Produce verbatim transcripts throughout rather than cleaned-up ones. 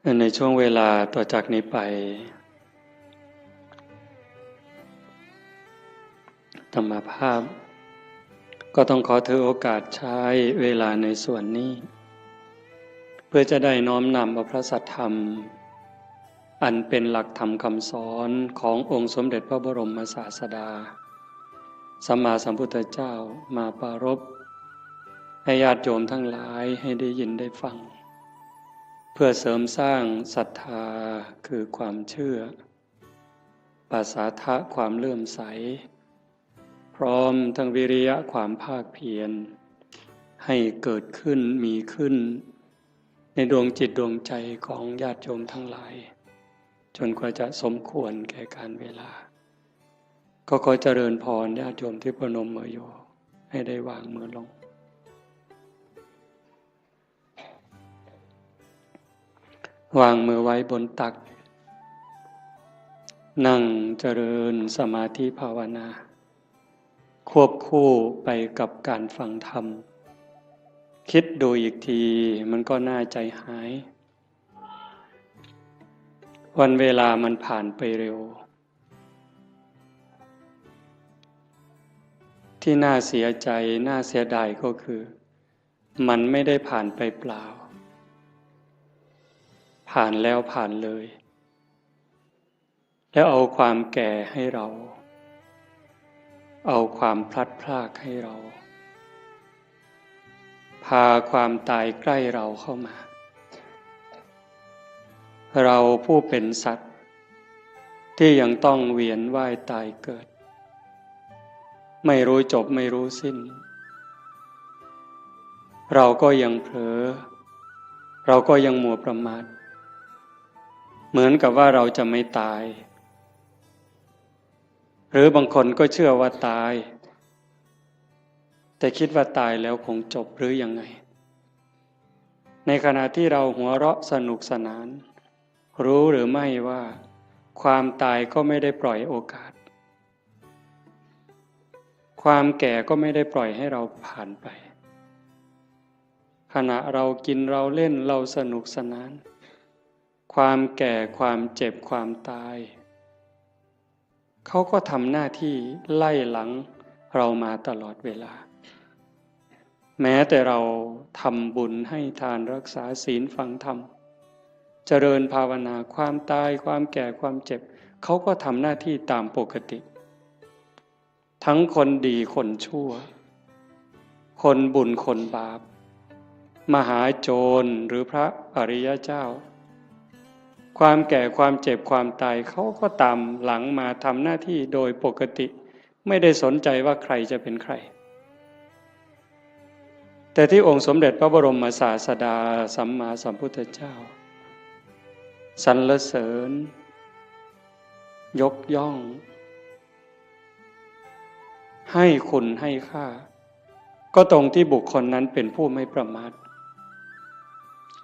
ในช่วงเวลาต่อจากนี้ไป อาตมาภาพ ก็ต้องขอถือโอกาสใช้เวลาในส่วนนี้ เพื่อจะได้น้อมนำเอาพระสัทธรรม อันเป็นหลักธรรมคำสอนขององค์สมเด็จพระบรมศาสดา สัมมาสัมพุทธเจ้ามาปรารภให้ญาติโยมทั้งหลายให้ได้ยินได้ฟัง เพื่อเสริมสร้างศรัทธาคือความเชื่อ ปสาทะความเลื่อมใส พร้อมทั้งวิริยะความภาคเพียร ให้เกิดขึ้นมีขึ้น ในดวงจิตดวงใจของญาติโยมทั้งหลาย จนกว่าจะสมควรแก่การเวลา ก็ขอเจริญพรญาติโยมที่ประนมมืออยู่ ให้ได้วางมือลง วางมือไว้บนตัก นั่งเจริญสมาธิภาวนา ควบคู่ไปกับการฟังธรรม คิดดูอีกทีมันก็น่าใจหาย วันเวลามันผ่านไปเร็ว ที่น่าเสียใจน่าเสียดายก็คือ มันไม่ได้ผ่านไปเปล่า ผ่านแล้วผ่านเลย แล้วเอาความแก่ให้เรา เอาความพลัดพรากให้เรา พาความตายใกล้เราเข้ามา เราผู้เป็นสัตว์ ที่ยังต้องเวียนว่ายตายเกิด ไม่รู้จบไม่รู้สิ้น เราก็ยังเผลอ เราก็ยังมัวประมาท เหมือนกับว่าเราจะไม่ตาย หรือบางคนก็เชื่อว่าตาย แต่คิดว่าตายแล้วคงจบหรือยังไง ในขณะที่เราหัวเราะสนุกสนาน รู้หรือไม่ว่า ความตายก็ไม่ได้ปล่อยโอกาส ความแก่ก็ไม่ได้ปล่อยให้เราผ่านไป ขณะเรากินเราเล่นเราสนุกสนาน ความแก่ความเจ็บความตาย เขาก็ทำหน้าที่ไล่หลังเรามาตลอดเวลา แม้แต่เราทำบุญให้ทานรักษาศีลฟังธรรม เจริญภาวนา ความตายความแก่ความเจ็บ เขาก็ทำหน้าที่ตามปกติ ทั้งคนดีคนชั่ว คนบุญคนบาป มหาโจรหรือพระอริยเจ้า ความแก่ความเจ็บความตาย เขาก็ตามหลังมาทำหน้าที่โดยปกติ ไม่ได้สนใจว่าใครจะเป็นใคร แต่ที่องค์สมเด็จพระบรมศาสดาสัมมาสัมพุทธเจ้า สรรเสริญ ยกย่อง ให้คุณให้ค่า ก็ตรงที่บุคคลนั้นเป็นผู้ไม่ประมาท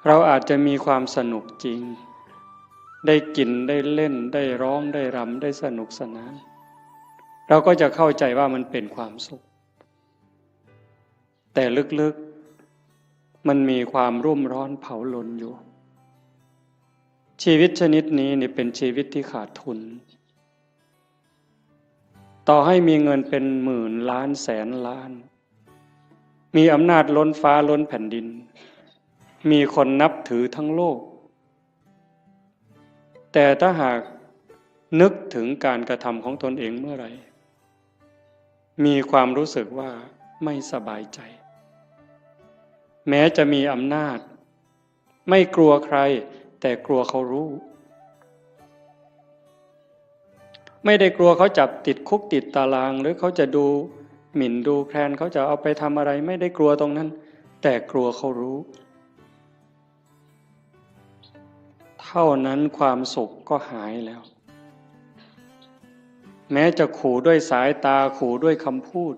เราอาจจะมีความสนุกจริง ได้กินได้เล่นได้ร้องได้รำได้สนุกสนาน เราก็จะเข้าใจว่ามันเป็นความสุข แต่ลึกๆ มันมีความรุ่มร้อนเผาลนอยู่ ชีวิตชนิดนี้เนี่ยเป็นชีวิตที่ขาดทุน ต่อให้มีเงินเป็นหมื่นล้านแสนล้าน มีอำนาจล้นฟ้าล้นแผ่นดิน มีคนนับถือทั้งโลก แต่ถ้าหากนึกถึงการกระทำของตนเองเมื่อไหร่ มีความรู้สึกว่าไม่สบายใจ แม้จะมีอำนาจ ไม่กลัวใคร แต่กลัวเขารู้ ไม่ได้กลัวเขาจับติดคุกติดตาราง หรือเขาจะดูหมิ่นดูแคลน เขาจะเอาไปทำอะไร ไม่ได้กลัวตรงนั้น แต่กลัวเขารู้ เท่านั้นความสุขก็หายแล้ว แม้จะขู่ด้วยสายตา ขู่ด้วยคำพูด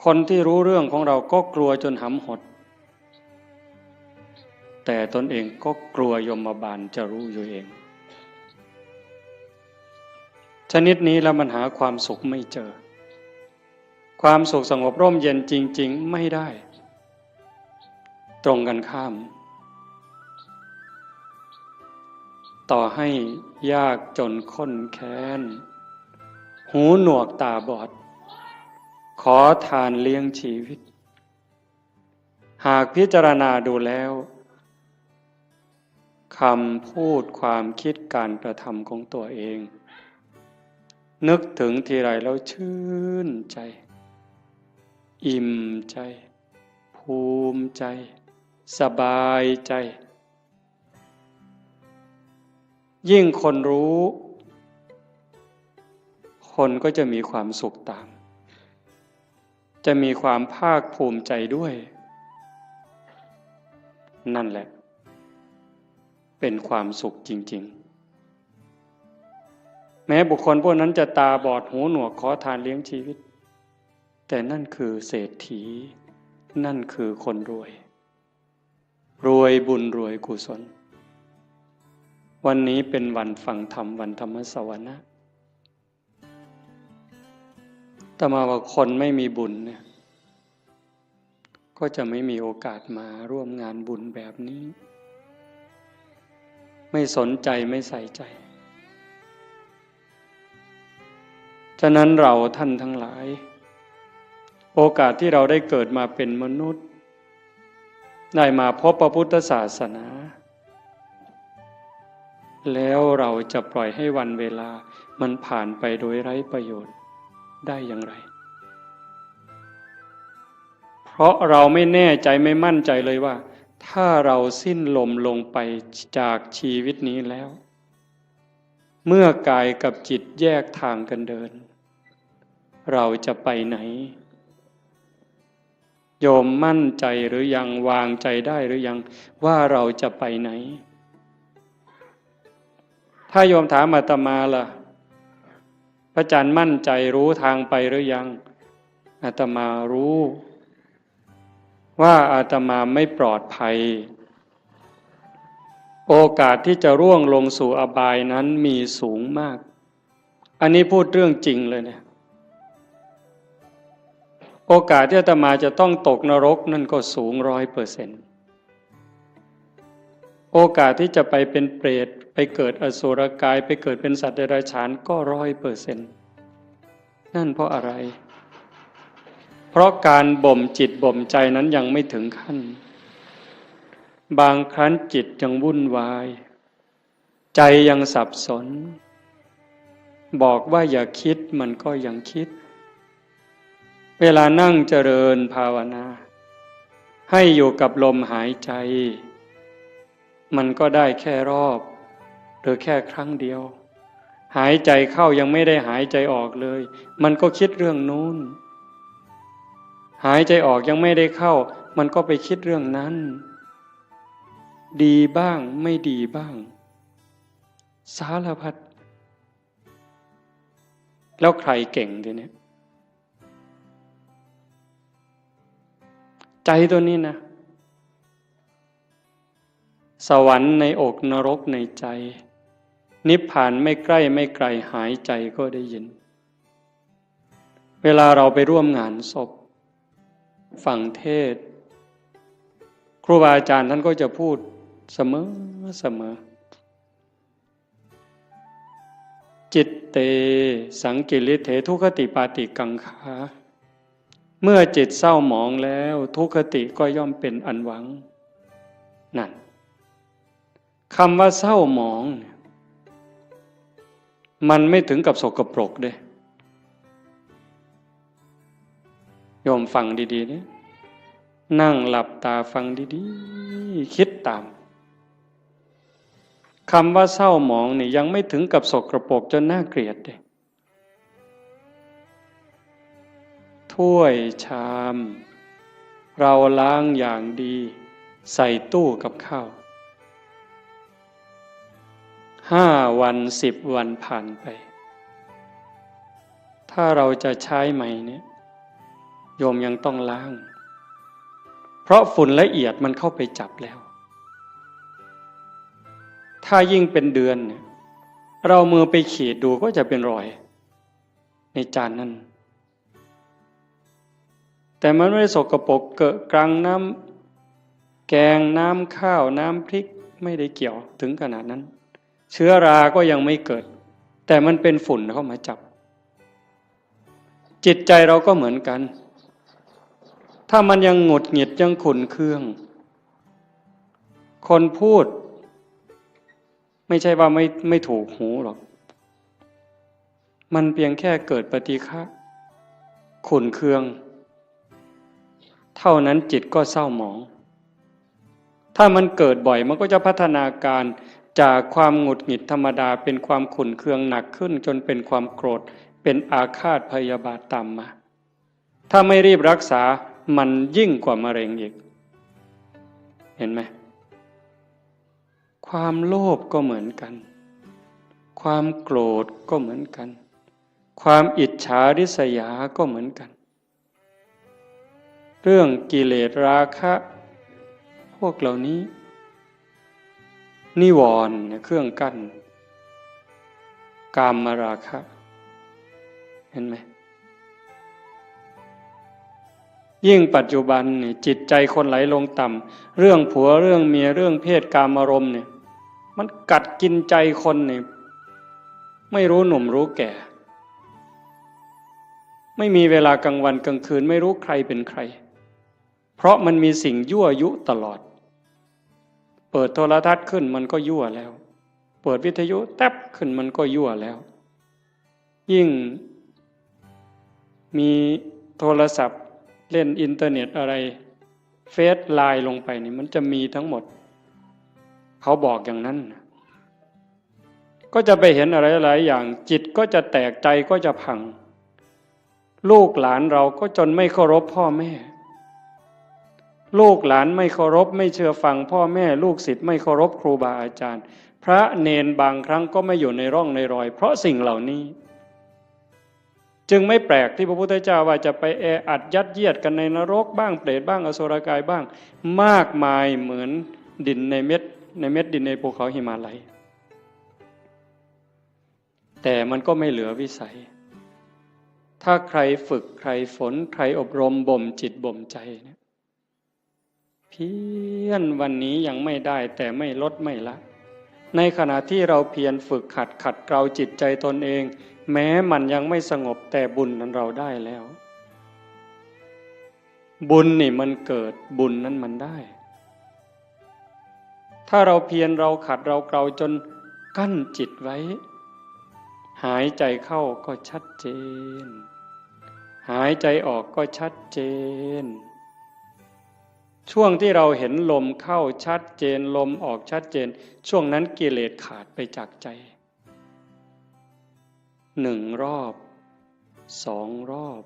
คนที่รู้เรื่องของเราก็กลัวจนหำหด แต่ตนเองก็กลัวยมบาลจะรู้อยู่เอง ชนิดนี้แล้วมันหาความสุขไม่เจอ ความสุขสงบร่มเย็นจริงๆ ไม่ได้ ตรงกันข้าม ต่อให้ยากจนข้นแค้น หูหนวกตาบอด ขอทานเลี้ยงชีวิต หากพิจารณาดูแล้ว คำพูดความคิดการกระทำของตัวเอง นึกถึงทีไรแล้วชื่นใจ อิ่มใจ ภูมิใจ สบายใจ ยิ่งคนรู้ คนก็จะมีความสุขตาม จะมีความภาคภูมิใจด้วย นั่นแหละ เป็นความสุขจริงๆ แม้บุคคลพวกนั้นจะตาบอดหูหนวกขอทานเลี้ยงชีวิต แต่นั่นคือเศรษฐี นั่นคือคนรวย รวยบุญรวยกุศล วันนี้เป็นวันฟังธรรม วันธรรมสวนะ อาตมาว่าคนไม่มีบุญเนี่ย ก็จะไม่มีโอกาสมาร่วมงานบุญแบบนี้ ไม่สนใจไม่ใส่ใจ ฉะนั้นเราท่านทั้งหลาย โอกาสที่เราได้เกิดมาเป็นมนุษย์ ได้มาพบพระพุทธศาสนา แล้วเราจะปล่อยให้วันเวลามันผ่านไปโดยไร้ประโยชน์ได้อย่างไร เพราะเราไม่แน่ใจไม่มั่นใจเลยว่า ถ้าเราสิ้นลมลงไปจากชีวิตนี้แล้ว เมื่อกายกับจิตแยกทางกันเดิน เราจะไปไหน โยมมั่นใจหรือยัง วางใจได้หรือยัง ว่าเราจะไปไหน ถ้าโยมถามอาตมาล่ะ พระอาจารย์มั่นใจรู้ทางไปหรือยัง อาตมารู้ ว่าอาตมาไม่ปลอดภัย โอกาสที่จะร่วงลงสู่อบายนั้นมีสูงมาก อันนี้พูดเรื่องจริงเลยเนี่ย โอกาสที่อาตมาจะต้องตกนรกนั่นก็สูงร้อยเปอร์เซ็นต์ โอกาสที่จะไปเป็นเปรต ไปเกิดอสุรกาย ไปเกิดเป็นสัตว์เดรัจฉานก็ร้อยเปอร์เซ็นต์ นั่นเพราะอะไร เพราะการบ่มจิตบ่มใจนั้นยังไม่ถึงขั้น บางครั้งจิตยังวุ่นวาย ใจยังสับสน บอกว่าอย่าคิดมันก็ยังคิด เวลานั่งเจริญภาวนา ให้อยู่กับลมหายใจ มันก็ได้แค่รอบ หรือแค่ครั้งเดียว หายใจเข้ายังไม่ได้หายใจออกเลย มันก็คิดเรื่องนู้น หายใจออกยังไม่ได้เข้า มันก็ไปคิดเรื่องนั้น ดีบ้างไม่ดีบ้าง สารพัด แล้วใครเก่งทีเนี้ย ใจตัวนี้นะ สวรรค์ในอกนรกในใจ นิพพานไม่ใกล้ไม่ไกล หายใจก็ได้ยิน เวลาเราไปร่วมงานศพ ฟังเทศน์ ครูบาอาจารย์ท่านก็จะพูดเสมอเสมอ จิตเต สังกิริเถ ทุคคติปาติกังขา เมื่อจิตเศร้าหมองแล้ว ทุคคติก็ย่อมเป็นอันหวัง นั่น คำว่าเศร้าหมองเนี่ย มันไม่ถึงกับสกปรกเด้ โยมฟังดีๆ เนี่ย นั่งหลับตาฟังดีๆ คิดตาม คำว่าเศร้าหมองเนี่ยยังไม่ถึงกับสกปรกจนน่าเกลียดเด้ ถ้วยชาม เราล้างอย่างดี ใส่ตู้กับข้าว ห้าวัน สิบวันผ่านไป ถ้าเราจะใช้ใหม่เนี่ย โยมยังต้องล้าง เพราะฝุ่นละเอียดมันเข้าไปจับแล้ว ถ้ายิ่งเป็นเดือนเนี่ย เรามือไปขีดดูก็จะเป็นรอย ในจานนั้น แต่มันไม่ได้สกปรกเกอะกรัง น้ำแกง น้ำข้าว น้ำพริก ไม่ได้เกี่ยวถึงขนาดนั้น เชื้อราก็ยังไม่เกิด แต่มันเป็นฝุ่นเข้ามาจับ จิตใจเราก็เหมือนกัน ถ้ามันยังหงุดหงิดยังขุ่นเคือง คนพูด ไม่ใช่ว่าไม่ไม่ถูกหูหรอก มันเพียงแค่เกิดปฏิฆะขุ่นเคือง เท่านั้นจิตก็เศร้าหมอง ถ้ามันเกิดบ่อยมันก็จะพัฒนาการจากความหงุดหงิดธรรมดาเป็นความขุ่นเคืองหนักขึ้น จนเป็นความโกรธ เป็นอาฆาตพยาบาทตามมา ถ้าไม่รีบรักษามันยิ่งกว่ามะเร็งอีก เห็นไหม ความโลภก็เหมือนกัน ความโกรธก็เหมือนกัน ความอิจฉาริษยาก็เหมือนกัน เรื่องกิเลสราคะ พวกเหล่านี้ นิวรณ์เนี่ยเครื่องกั้น กามราคะ เห็นไหม ยิ่งปัจจุบันเนี่ยจิตใจคนไหลลงต่ำ เรื่องผัวเรื่องเมียเรื่องเพศกามารมณ์เนี่ย มันกัดกินใจคนเนี่ย ไม่รู้หนุ่มรู้แก่ ไม่มีเวลากลางวันกลางคืน ไม่รู้ใครเป็นใคร เพราะมันมีสิ่งยั่วยุตลอด เปิดโทรทัศน์ขึ้นมันก็ยั่วแล้ว เปิดวิทยุแต๊บขึ้นมันก็ยั่วแล้ว ยิ่งมีโทรศัพท์เล่นอินเทอร์เน็ตอะไร เฟซไลน์ลงไปนี่มันจะมีทั้งหมด เขาบอกอย่างนั้นนะ ก็จะไปเห็นอะไรหลายอย่าง จิตก็จะแตก ใจก็จะพัง ลูกหลานเราก็จนไม่เคารพพ่อแม่ ลูกหลานไม่เคารพไม่เชื่อฟังพ่อแม่ ลูกศิษย์ไม่เคารพครูบาอาจารย์ พระเณรบางครั้งก็ไม่อยู่ในร่องในรอย เพราะสิ่งเหล่านี้ จึงไม่แปลกที่พระพุทธเจ้าว่าจะไปแออัดยัดเยียดกันในนรกบ้าง เปรตบ้าง อสุรกายบ้าง มากมายเหมือนดินในเม็ด ในเม็ดดินในภูเขาหิมาลัย แต่มันก็ไม่เหลือวิสัย ถ้าใครฝึกใครฝนใครอบรมบ่มจิตบ่มใจเนี่ย เพียรวันนี้ยังไม่ได้แต่ไม่ลดไม่ละ ในขณะที่เราเพียรฝึกขัดขัดเกลาจิตใจตนเอง แม้มันยังไม่สงบแต่บุญนั้นเราได้แล้ว บุญนี่มันเกิด บุญนั้นมันได้ ถ้าเราเพียรเราขัดเราเกลาจนกั้นจิตไว้ หายใจเข้าก็ชัดเจน หายใจออกก็ชัดเจน ช่วงที่เราเห็นลมเข้าชัดเจน ลมออกชัดเจน ช่วงนั้นกิเลสขาดไปจากใจ หนึ่งรอบ สองรอบ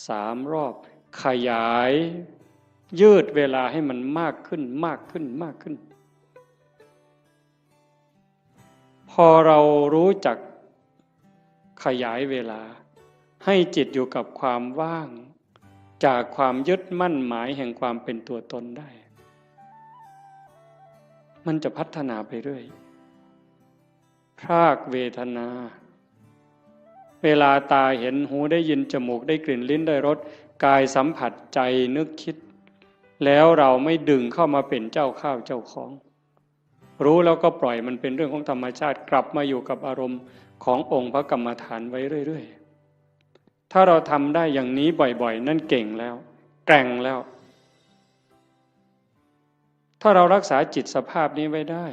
สามรอบ ขยาย ยืดเวลาให้มันมากขึ้น มากขึ้น มากขึ้น พอเรารู้จักขยายเวลา ให้จิตอยู่กับความว่าง จากความยึดมั่นหมายแห่งความเป็นตัวตนได้ มันจะพัฒนาไปเรื่อย พรากเวทนา เวลาตาเห็น หูได้ยิน จมูกได้กลิ่น ลิ้นได้รส กายสัมผัส ใจนึกคิด แล้วเราไม่ดึงเข้ามาเป็นเจ้าข้าวเจ้าของ รู้แล้วก็ปล่อยมันเป็นเรื่องของธรรมชาติ กลับมาอยู่กับอารมณ์ขององค์พระกรรมฐานไว้เรื่อยๆ ถ้าเราทำได้อย่างนี้บ่อยๆ นั่นเก่งแล้ว แกร่งแล้ว ถ้าเรารักษาจิตสภาพนี้ไว้ได้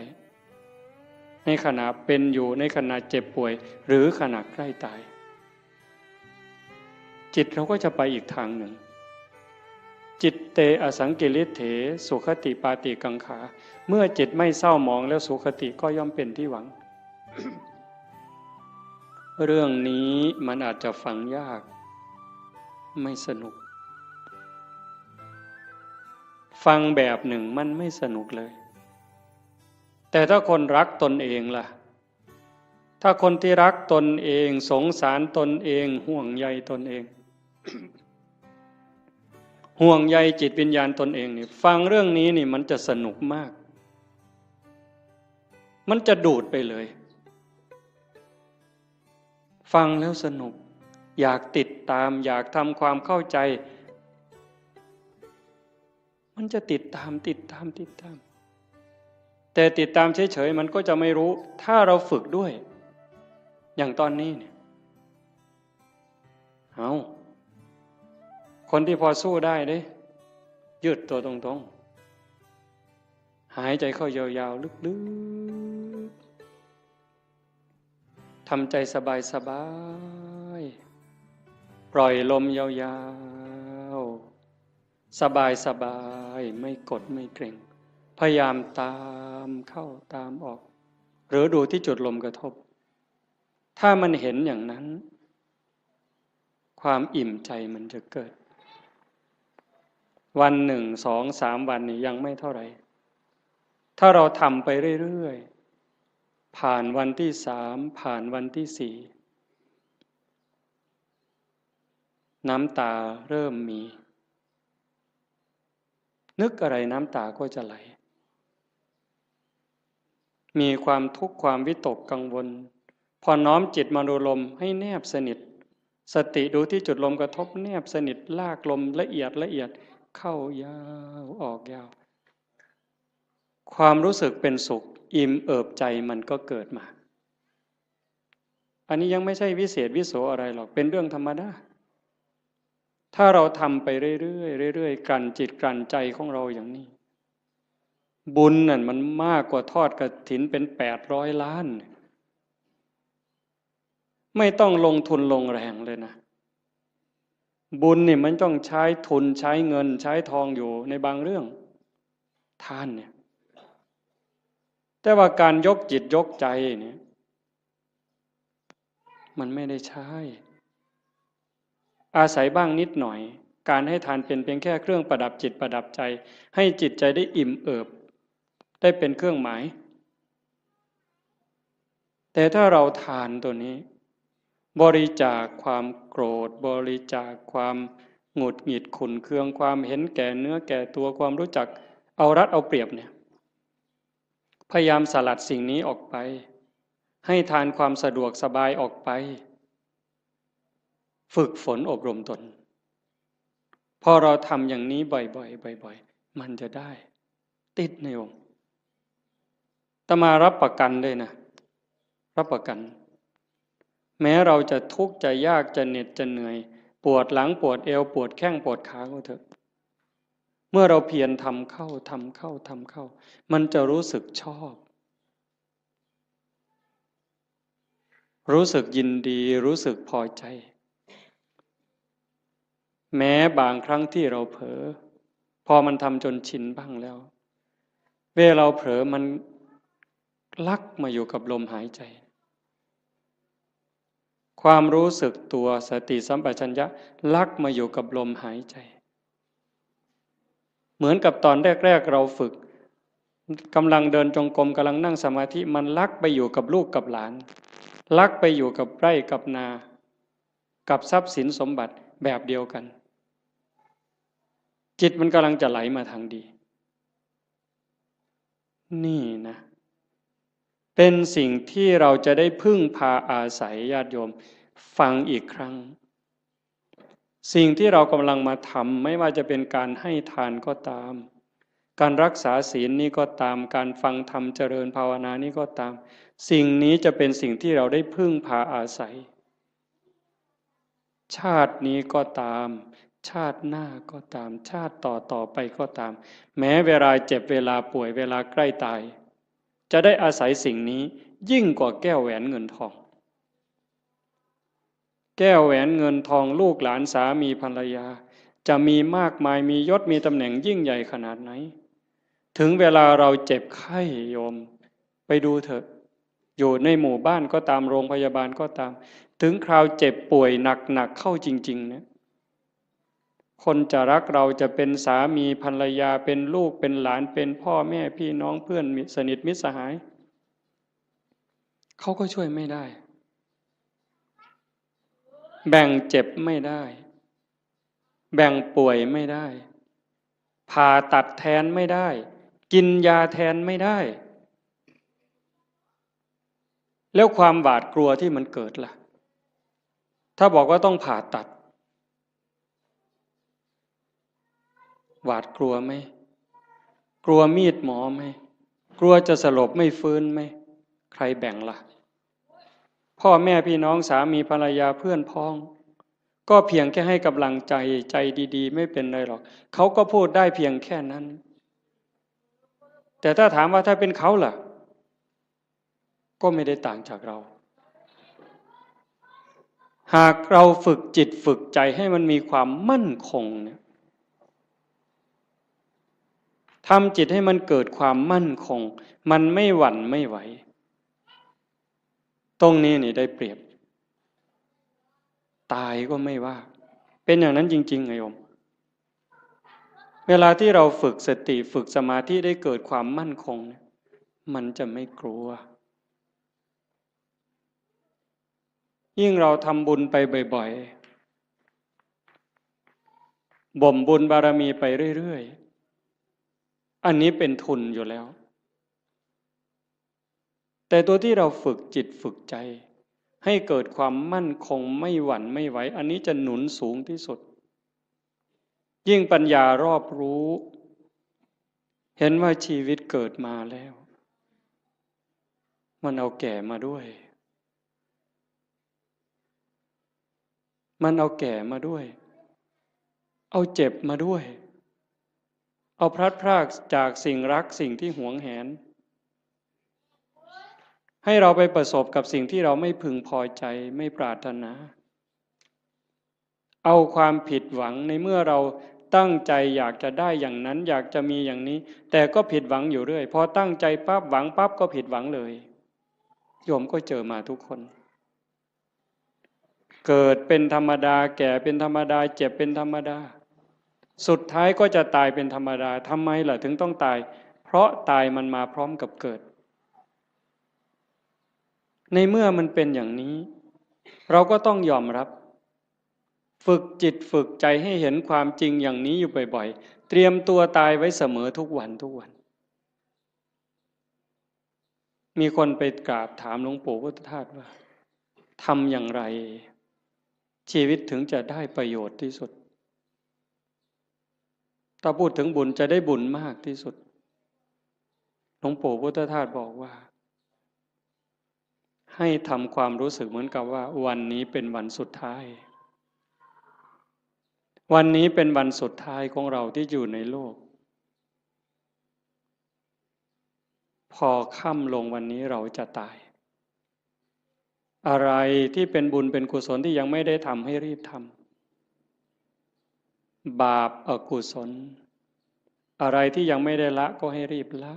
ในขณะเป็นอยู่ ในขณะเจ็บป่วย หรือขณะใกล้ตาย จิตเราก็จะไปอีกทางหนึ่ง จิตเตอสังกิริเถ สุคติปาติกังขา เมื่อจิตไม่เศร้าหมองแล้ว สุคติก็ย่อมเป็นที่หวัง เรื่องนี้มันอาจจะฟังยาก ไม่สนุก ฟังแบบหนึ่งมันไม่สนุกเลย แต่ถ้าคนรักตนเองล่ะ ถ้าคนที่รักตนเอง สงสารตนเอง ห่วงใยตนเอง ห่วงใยจิตวิญญาณตนเองนี่ ฟังเรื่องนี้นี่มันจะสนุกมาก มันจะดูดไปเลย ฟังแล้วสนุก อยากติดตาม อยากทำความเข้าใจ มันจะติดตาม ติดตาม ติดตาม แต่ติดตามเฉยๆมันก็จะไม่รู้ ถ้าเราฝึกด้วย อย่างตอนนี้เนี่ย เอา คนที่พอสู้ได้เด้ ยืดตัวตรงๆ หายใจเข้ายาวๆ ลึกๆ ทำใจสบายๆ ปล่อยลมยาวๆ สบายๆ ไม่กดไม่เกร็ง พยายามตามเข้าตามออก หรือดูที่จุดลมกระทบ ถ้ามันเห็นอย่างนั้น ความอิ่มใจมันจะเกิด วันหนึ่ง สอง สาม วันนี่ยังไม่เท่าไหร่ ถ้าเราทำไปเรื่อยๆ ผ่านวันที่สาม ผ่านวันที่สี่ น้ำตาเริ่มมี นึกอะไรน้ำตาก็จะไหล มีความทุกข์ความวิตกกังวล พอน้อมจิตมาดูลมให้แนบสนิท สติดูที่จุดลมกระทบแนบสนิท ลากลมละเอียดละเอียด เข้ายาวออกยาว ความรู้สึกเป็นสุข อิ่มเอิบใจมันก็เกิดมา อันนี้ยังไม่ใช่วิเศษวิโสอะไรหรอก เป็นเรื่องธรรมดา ถ้าเราทำไปเรื่อยๆ เรื่อยๆ กลั่นจิตกลั่นใจของเราอย่างนี้ บุญนั่นมันมากกว่าทอดกฐินเป็นแปดร้อยล้าน ไม่ต้องลงทุนลงแรงเลยนะ บุญนี่มันต้องใช้ทุนใช้เงินใช้ทองอยู่ในบางเรื่อง ทานเนี่ย แต่ว่าการยกจิตยกใจเนี่ย มันไม่ได้ใช้ อาศัยบ้างนิดหน่อย การให้ทานเป็นเพียงแค่เครื่องประดับจิตประดับใจ ให้จิตใจได้อิ่มเอิบ ได้เป็นเครื่องหมาย แต่ถ้าเราทานตัวนี้ บริจาคความโกรธ บริจาคความหงุดหงิดขุ่นเคือง ความเห็นแก่เนื้อแก่ตัว ความรู้จักเอารัดเอาเปรียบเนี่ย พยายามสลัดสิ่งนี้ออกไป ให้ทานความสะดวกสบายออกไป ฝึกฝนอบรมตน พอเราทำอย่างนี้บ่อยๆ บ่อยๆ มันจะได้ ติดในองค์ อาตมารับประกันเลยนะ รับประกัน แม้เราจะทุกข์จะยากจะเหน็ดจะเหนื่อย ปวดหลังปวดเอว ปวดแข้งปวดขาก็เถอะ เมื่อเราเพียรทำเข้า ทำเข้า ทำเข้า มันจะรู้สึกชอบ รู้สึกยินดี รู้สึกพอใจ แม้บางครั้งที่เราเผลอ พอมันทำจนชินบ้างแล้ว เวลาเราเผลอมันลักมาอยู่กับลมหายใจ ความรู้สึกตัว สติสัมปชัญญะลักมาอยู่กับลมหายใจ เหมือนกับตอนแรกๆ เราฝึก กำลังเดินจงกรม กำลังนั่งสมาธิ มันลักไปอยู่กับลูกกับหลาน ลักไปอยู่กับไร่กับนา กับทรัพย์สินสมบัติแบบเดียวกัน จิตมันกำลังจะไหลมาทางดี นี่นะ เป็นสิ่งที่เราจะได้พึ่งพาอาศัย ญาติโยม ฟังอีกครั้ง สิ่งที่เรากำลังมาทำ ไม่ว่าจะเป็นการให้ทานก็ตาม การรักษาศีลนี้ก็ตาม การฟังธรรมเจริญภาวนานี้ก็ตาม สิ่งนี้จะเป็นสิ่งที่เราได้พึ่งพาอาศัย ชาตินี้ก็ตาม ชาติหน้าก็ตาม ชาติต่อต่อไปก็ตาม แม้เวลาเจ็บ เวลาป่วย เวลาใกล้ตาย จะได้อาศัยสิ่งนี้ยิ่งกว่าแก้วแหวนเงินทอง แก้วแหวนเงินทอง ลูกหลาน สามีภรรยา จะมีมากมาย มียศ มีตำแหน่งยิ่งใหญ่ขนาดไหน ถึงเวลาเราเจ็บไข้ โยม ไปดูเถอะ อยู่ในหมู่บ้านก็ตาม โรงพยาบาลก็ตาม ถึงคราวเจ็บป่วยหนักๆ เข้าจริงๆ เนี่ย คนจะรักเรา จะเป็นสามีภรรยา เป็นลูก เป็นหลาน เป็นพ่อแม่พี่น้อง เพื่อนมิตร สนิทมิตรสหาย เขาก็ช่วยไม่ได้ แบ่งเจ็บไม่ได้ แบ่งป่วยไม่ได้ ผ่าตัดแทนไม่ได้ กินยาแทนไม่ได้ แล้วความหวาดกลัวที่มันเกิดล่ะ ถ้าบอกว่าต้องผ่าตัด หวาดกลัวไหม กลัวมีดหมอไหม กลัวจะสลบไม่ฟื้นไหม ใครแบ่งละ่ะ พ่อแม่พี่น้องสามีภรรยาเพื่อนพ้อง ก็เพียงแค่ให้กำลังใจ ใจดีๆ ไม่เป็นไรหรอก เขาก็พูดได้เพียงแค่นั้น แต่ถ้าถามว่าถ้าเป็นเขาล่ะ ก็ไม่ได้ต่างจากเรา หากเราฝึกจิตฝึกใจให้มันมีความมั่นคงเนี่ย ทำจิตให้มันเกิดความมั่นคง มันไม่หวั่นไม่ไหว ตรงนี้นี่ได้เปรียบ ตายก็ไม่ว่า เป็นอย่างนั้นจริงๆ ไงโยม เวลาที่เราฝึกสติ ฝึกสมาธิ ได้เกิดความมั่นคงเนี่ย มันจะไม่กลัว ยิ่งเราทำบุญไปบ่อยๆ บ่มบุญบารมีไปเรื่อยๆ อันนี้เป็นทุนอยู่แล้ว แต่ตัวที่เราฝึกจิตฝึกใจ ให้เกิดความมั่นคงไม่หวั่นไม่ไหว อันนี้จะหนุนสูงที่สุด ยิ่งปัญญารอบรู้ เห็นว่าชีวิตเกิดมาแล้ว มันเอาแก่มาด้วย มันเอาแก่มาด้วย เอาเจ็บมาด้วย เอาพลัดพรากจากสิ่งรักสิ่งที่หวงแหน ให้เราไปประสบกับสิ่งที่เราไม่พึงพอใจ ไม่ปรารถนา เอาความผิดหวังในเมื่อเราตั้งใจอยากจะได้อย่างนั้น อยากจะมีอย่างนี้ แต่ก็ผิดหวังอยู่เรื่อย พอตั้งใจปั๊บ หวังปั๊บ ก็ผิดหวังเลย โยมก็เจอมาทุกคน เกิดเป็นธรรมดา แก่เป็นธรรมดา เจ็บเป็นธรรมดา สุดท้ายก็จะตายเป็นธรรมดา ทำไมล่ะถึงต้องตาย เพราะตายมันมาพร้อมกับเกิด ในเมื่อมันเป็นอย่างนี้ เราก็ต้องยอมรับ ฝึกจิตฝึกใจให้เห็นความจริงอย่างนี้อยู่บ่อยๆ เตรียมตัวตายไว้เสมอทุกวันทุกวัน มีคนไปกราบถามหลวงปู่พุทธทาสว่า ทำอย่างไร ชีวิตถึงจะได้ประโยชน์ที่สุด ถ้าพูดถึงบุญจะได้บุญมากที่สุด หลวงปู่พุทธทาสบอกว่า ให้ทำความรู้สึกเหมือนกับว่าวันนี้เป็นวันสุดท้าย วันนี้เป็นวันสุดท้ายของเราที่อยู่ในโลก พอค่ำลงวันนี้เราจะตาย อะไรที่เป็นบุญเป็นกุศลที่ยังไม่ได้ทำให้รีบทำ บาปอกุศล อะไรที่ยังไม่ได้ละก็ให้รีบละ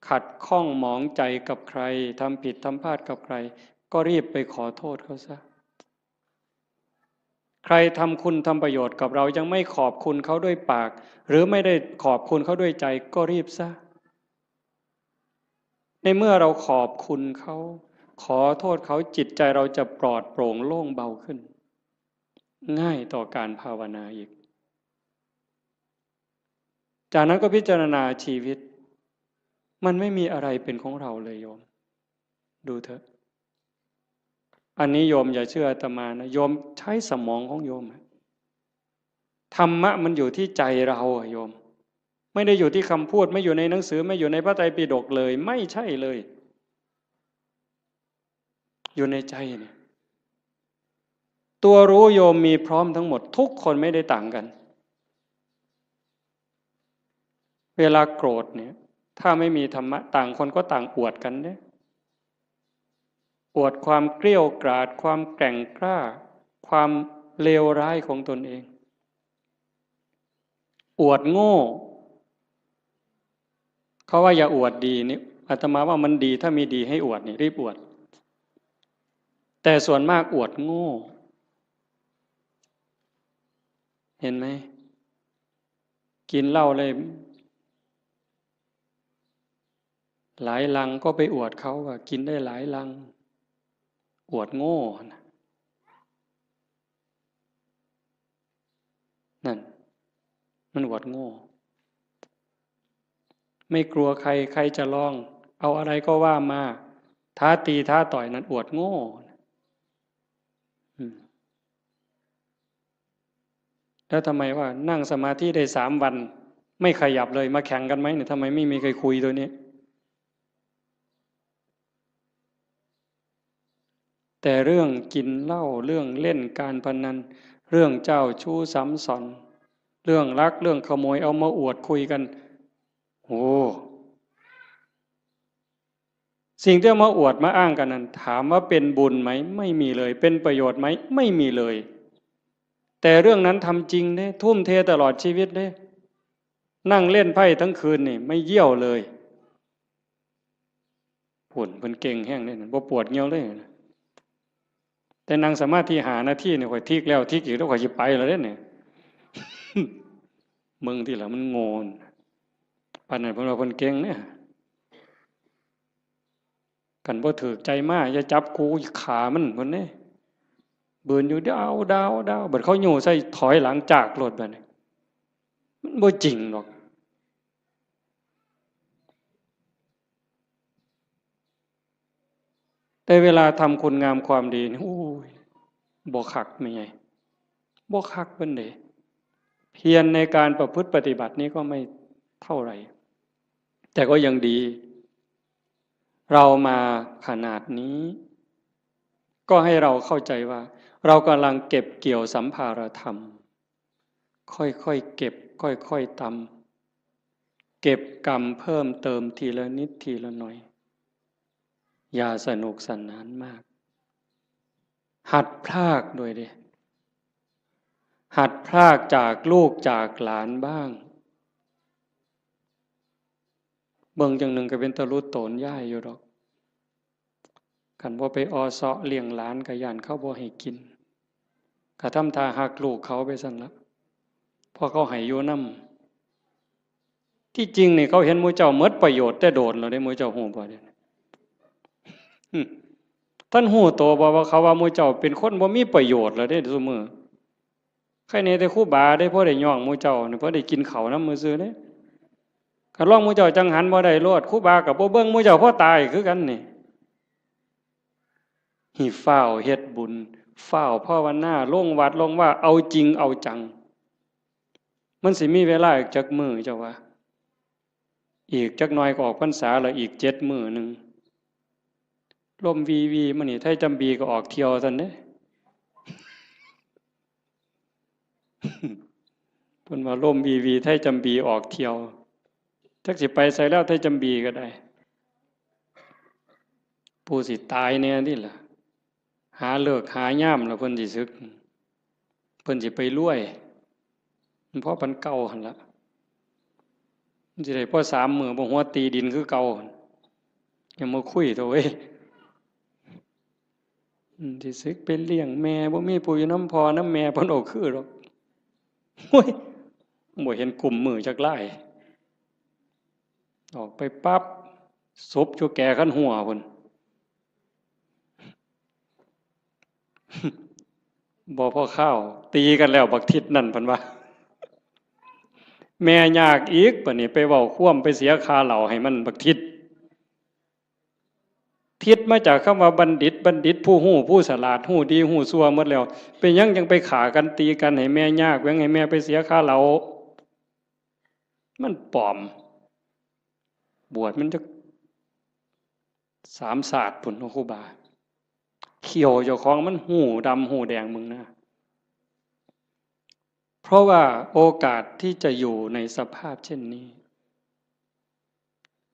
ขัดข้องหมองใจกับใคร ทำผิดทำพลาดกับใคร ก็รีบไปขอโทษเขาซะ ใครทำคุณทำประโยชน์กับเรายังไม่ขอบคุณเขาด้วยปาก หรือไม่ได้ขอบคุณเขาด้วยใจ ก็รีบซะ ในเมื่อเราขอบคุณเขา ขอโทษเขา จิตใจเราจะปลอดโปร่งโล่งเบาขึ้น ง่ายต่อการภาวนาอีก จากนั้นก็พิจารณาชีวิต มันไม่มีอะไรเป็นของเราเลยโยม ดูเถอะ อันนี้โยมอย่าเชื่ออาตมานะ โยมใช้สมองของโยมอะ ธรรมะมันอยู่ที่ใจเราอะโยม ไม่ได้อยู่ที่คำพูด ไม่อยู่ในหนังสือ ไม่อยู่ในพระไตรปิฎกเลย ไม่ใช่เลย อยู่ในใจเนี่ย ตัวรู้โยมมีพร้อมทั้งหมด ทุกคนไม่ได้ต่างกัน เวลาโกรธเนี่ย ถ้าไม่มีธรรมะ ต่างคนก็ต่างอวดกันเนี่ย อวดความเกรี้ยวกราด ความแกร่งกล้า ความเลวร้ายของตนเอง อวดโง่ เขาว่าอย่าอวดดีนี่ อาตมาว่ามันดี ถ้ามีดีให้อวดนี่ รีบอวด แต่ส่วนมากอวดโง่ เห็นไหม กินเหล้าเลย หลายลังก็ไปอวดเขาว่ากินได้หลายลัง อวดโง่นะ นั่น มันอวดโง่ ไม่กลัวใคร ใครจะลอง เอาอะไรก็ว่ามา ท้าตีท้าต่อย นั่นอวดโง่ อืม แล้วทำไมว่านั่งสมาธิได้สามวัน ไม่ขยับเลย มาแข่งกันไหมเนี่ย ทำไมไม่มีใครคุยตัวนี้ แต่เรื่องกินเหล้า เรื่องเล่นการพนัน เรื่องเจ้าชู้ซ้ำซ้อน เรื่องลัก เรื่องขโมย เอามาอวดคุยกัน โอ้ สิ่งที่เอามาอวดมาอ้างกันนั้น ถามว่าเป็นบุญไหม ไม่มีเลย เป็นประโยชน์ไหม ไม่มีเลย แต่เรื่องนั้นทำจริงเด้ ทุ่มเทตลอดชีวิตเด้ นั่งเล่นไพ่ทั้งคืนนี่ ไม่เยี่ยวเลย ผุ่นเพิ่นเก่งแฮงเด้ บ่ปวดเยี่ยวเลย แต่นั่งสมาธิห้านาทีนี่ ข้อยทิกแล้วทิกอีก แล้วข้อยสิไปแล้วเด้เนี่ย มึงที่ละมันโง่น ปานนั้นเพิ่นว่าเพิ่นเก่งเนี่ย คันบ่ถืกใจมา อย่าจับกู ขามัน เพิ่นเด้ บืนอยู่ดาว ดาว ดาว บัดเขาโย่ใส่ ถอยหลังจากโลดบัดนี้ มันบ่จริงดอก แต่เวลาทำคุณงามความดีนี่ โอ้ย บ่คักแม่ใหญ่ บ่คักปานใด เพียรในการประพฤติปฏิบัตินี้ก็ไม่เท่าไหร่ แต่ก็ยังดี เรามาขนาดนี้ ก็ให้เราเข้าใจว่า เรากำลังเก็บเกี่ยวสัมภารธรรม ค่อยๆเก็บ ค่อยๆตำ เก็บกำเพิ่มเติมทีละนิดทีละหน่อย อย่าสนุกสนานมาก หัดพรากด้วยเด้ หัดพรากจากลูกจากหลานบ้าง เบิ่งจั่งหนึ่งก็เป็นตาหลุดโตนยายอยู่ดอก คันบ่ไปออเซาะเลี้ยงหลานก็ย้านเขาบ่ให้กิน ก็ทำท่าฮักลูกเขาไปซั่นละ เพราะเขาให้อยู่นำ ที่จริงนี่เขาเห็นหมู่เจ้าหมดประโยชน์แต่โดนแล้วเด้ หมู่เจ้าฮู้บ่เด้ อืม ท่านฮู้ตัวบ่ว่าเขาว่าหมู่เจ้าเป็นคนบ่มีประโยชน์แล้วเด้ซุมื้อ ใครแหน่แต่ครูบาเด้ พอได้ย่องหมู่เจ้านี่ พอได้กินข้าวนำซื่อๆเด้ คันลองหมู่เจ้าจั่งหันบ่ได้โลด ครูบาก็บ่เบิ่งหมู่เจ้า พอตายคือกันนี่ ให้ฟ้าวเฮ็ดบุญ ฟ้าวภาวนา ลงวัดลงวา เอาจริงเอาจัง มันสิมีเวลาอีกจักมื้อเจ้าว่า อีกจักหน่อยก็ออกพรรษาแล้ว อีกเจ็ดมื้อหนึ่ง ลมวีวีมานี่ ไทจำบีก็ออกเที่ยวซั่นเด้ เพิ่นว่าลมวีวี ไทจำบีออกเที่ยว จักสิไปไสแล้ว ไทจำบีก็ได้ ผู้สิตายแหน่นี่ล่ะ หาฤกษ์หายามแล้วเพิ่นสิสึก เพิ่นสิไปรวย มันพอปานเก่าหั่นละ มันสิได้พอสามมื้อ บ่หัวตีดินคือเก่าหั่น อย่ามาคุยเถาะเว้ย อืม สิสึกไปเลี้ยงแม่ บ่มีผู้อยู่นำพ่อนำแม่ เพิ่นเอาคือดอก โอ้ย บ่เห็นกุมมือจักลาย ออกไปปั๊บ ศพอยู่แก่คันหัวพุ้น บ่พอคาว ตีกันแล้วบักทิศนั่น เพิ่นว่า แม่ยากอีก บัดนี้ไปเว้าความ ไปเสียค่าเหล้าให้มันบักทิศ ทิศมาจากคำว่าบัณฑิต บัณฑิตผู้ฮู้ ผู้ฉลาด ฮู้ดีฮู้ชั่วหมดแล้ว เป็นหยังจั่งไปฆ่ากันตีกันให้แม่ยาก แหว่งให้แม่ไปเสียค่าเหล้า มันปลอม บวชมันจักสามชาติพุ้นเนาะครูบา เขี้ยวเจ้าของมันฮู้ดำฮู้แดง มึงนะ เพราะว่าโอกาสที่จะอยู่ในสภาพเช่นนี้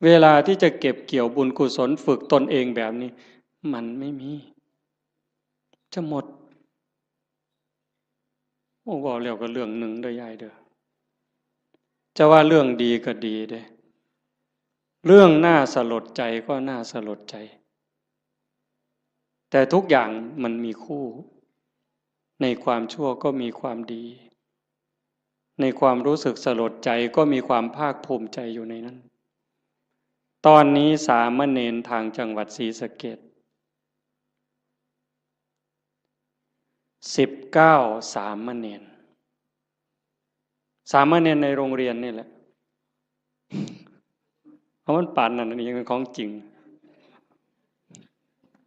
เวลาที่จะเก็บเกี่ยวบุญกุศลฝึกตนเองแบบนี้ มันไม่มี จะหมด โอ้ เว้าแล้วก็เรื่องหนึ่งเด้อยายเด้อ จะว่าเรื่องดีก็ดีเด้ เรื่องน่าสลดใจก็น่าสลดใจ แต่ทุกอย่างมันมีคู่ ในความชั่วก็มีความดี ในความรู้สึกสลดใจก็มีความภาคภูมิใจอยู่ในนั้น ตอนนี้สามเณรทางจังหวัดศรีสะเกษ สิบเก้า สามเณร สามเณรในโรงเรียนนี่แหละ เอามันปานนั้น อันนี้ยังเป็นของจริง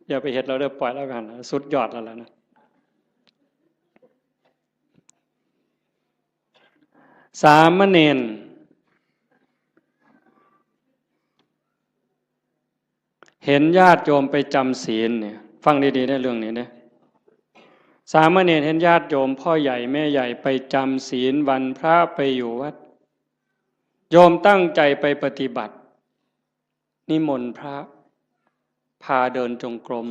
อย่าไปเฮ็ดเราเด้อ ปล่อยแล้วกัน สุดยอดแล้วล่ะนะ สามเณร เห็นญาติโยมไปจำศีลเนี่ย ฟังดีๆ ในเรื่องนี้เนี่ย สามเณรเห็นญาติโยมพ่อใหญ่แม่ใหญ่ไปจำศีลวันพระไปอยู่วัด โยมตั้งใจไปปฏิบัติ นิมนต์พระ พาเดินจงกรม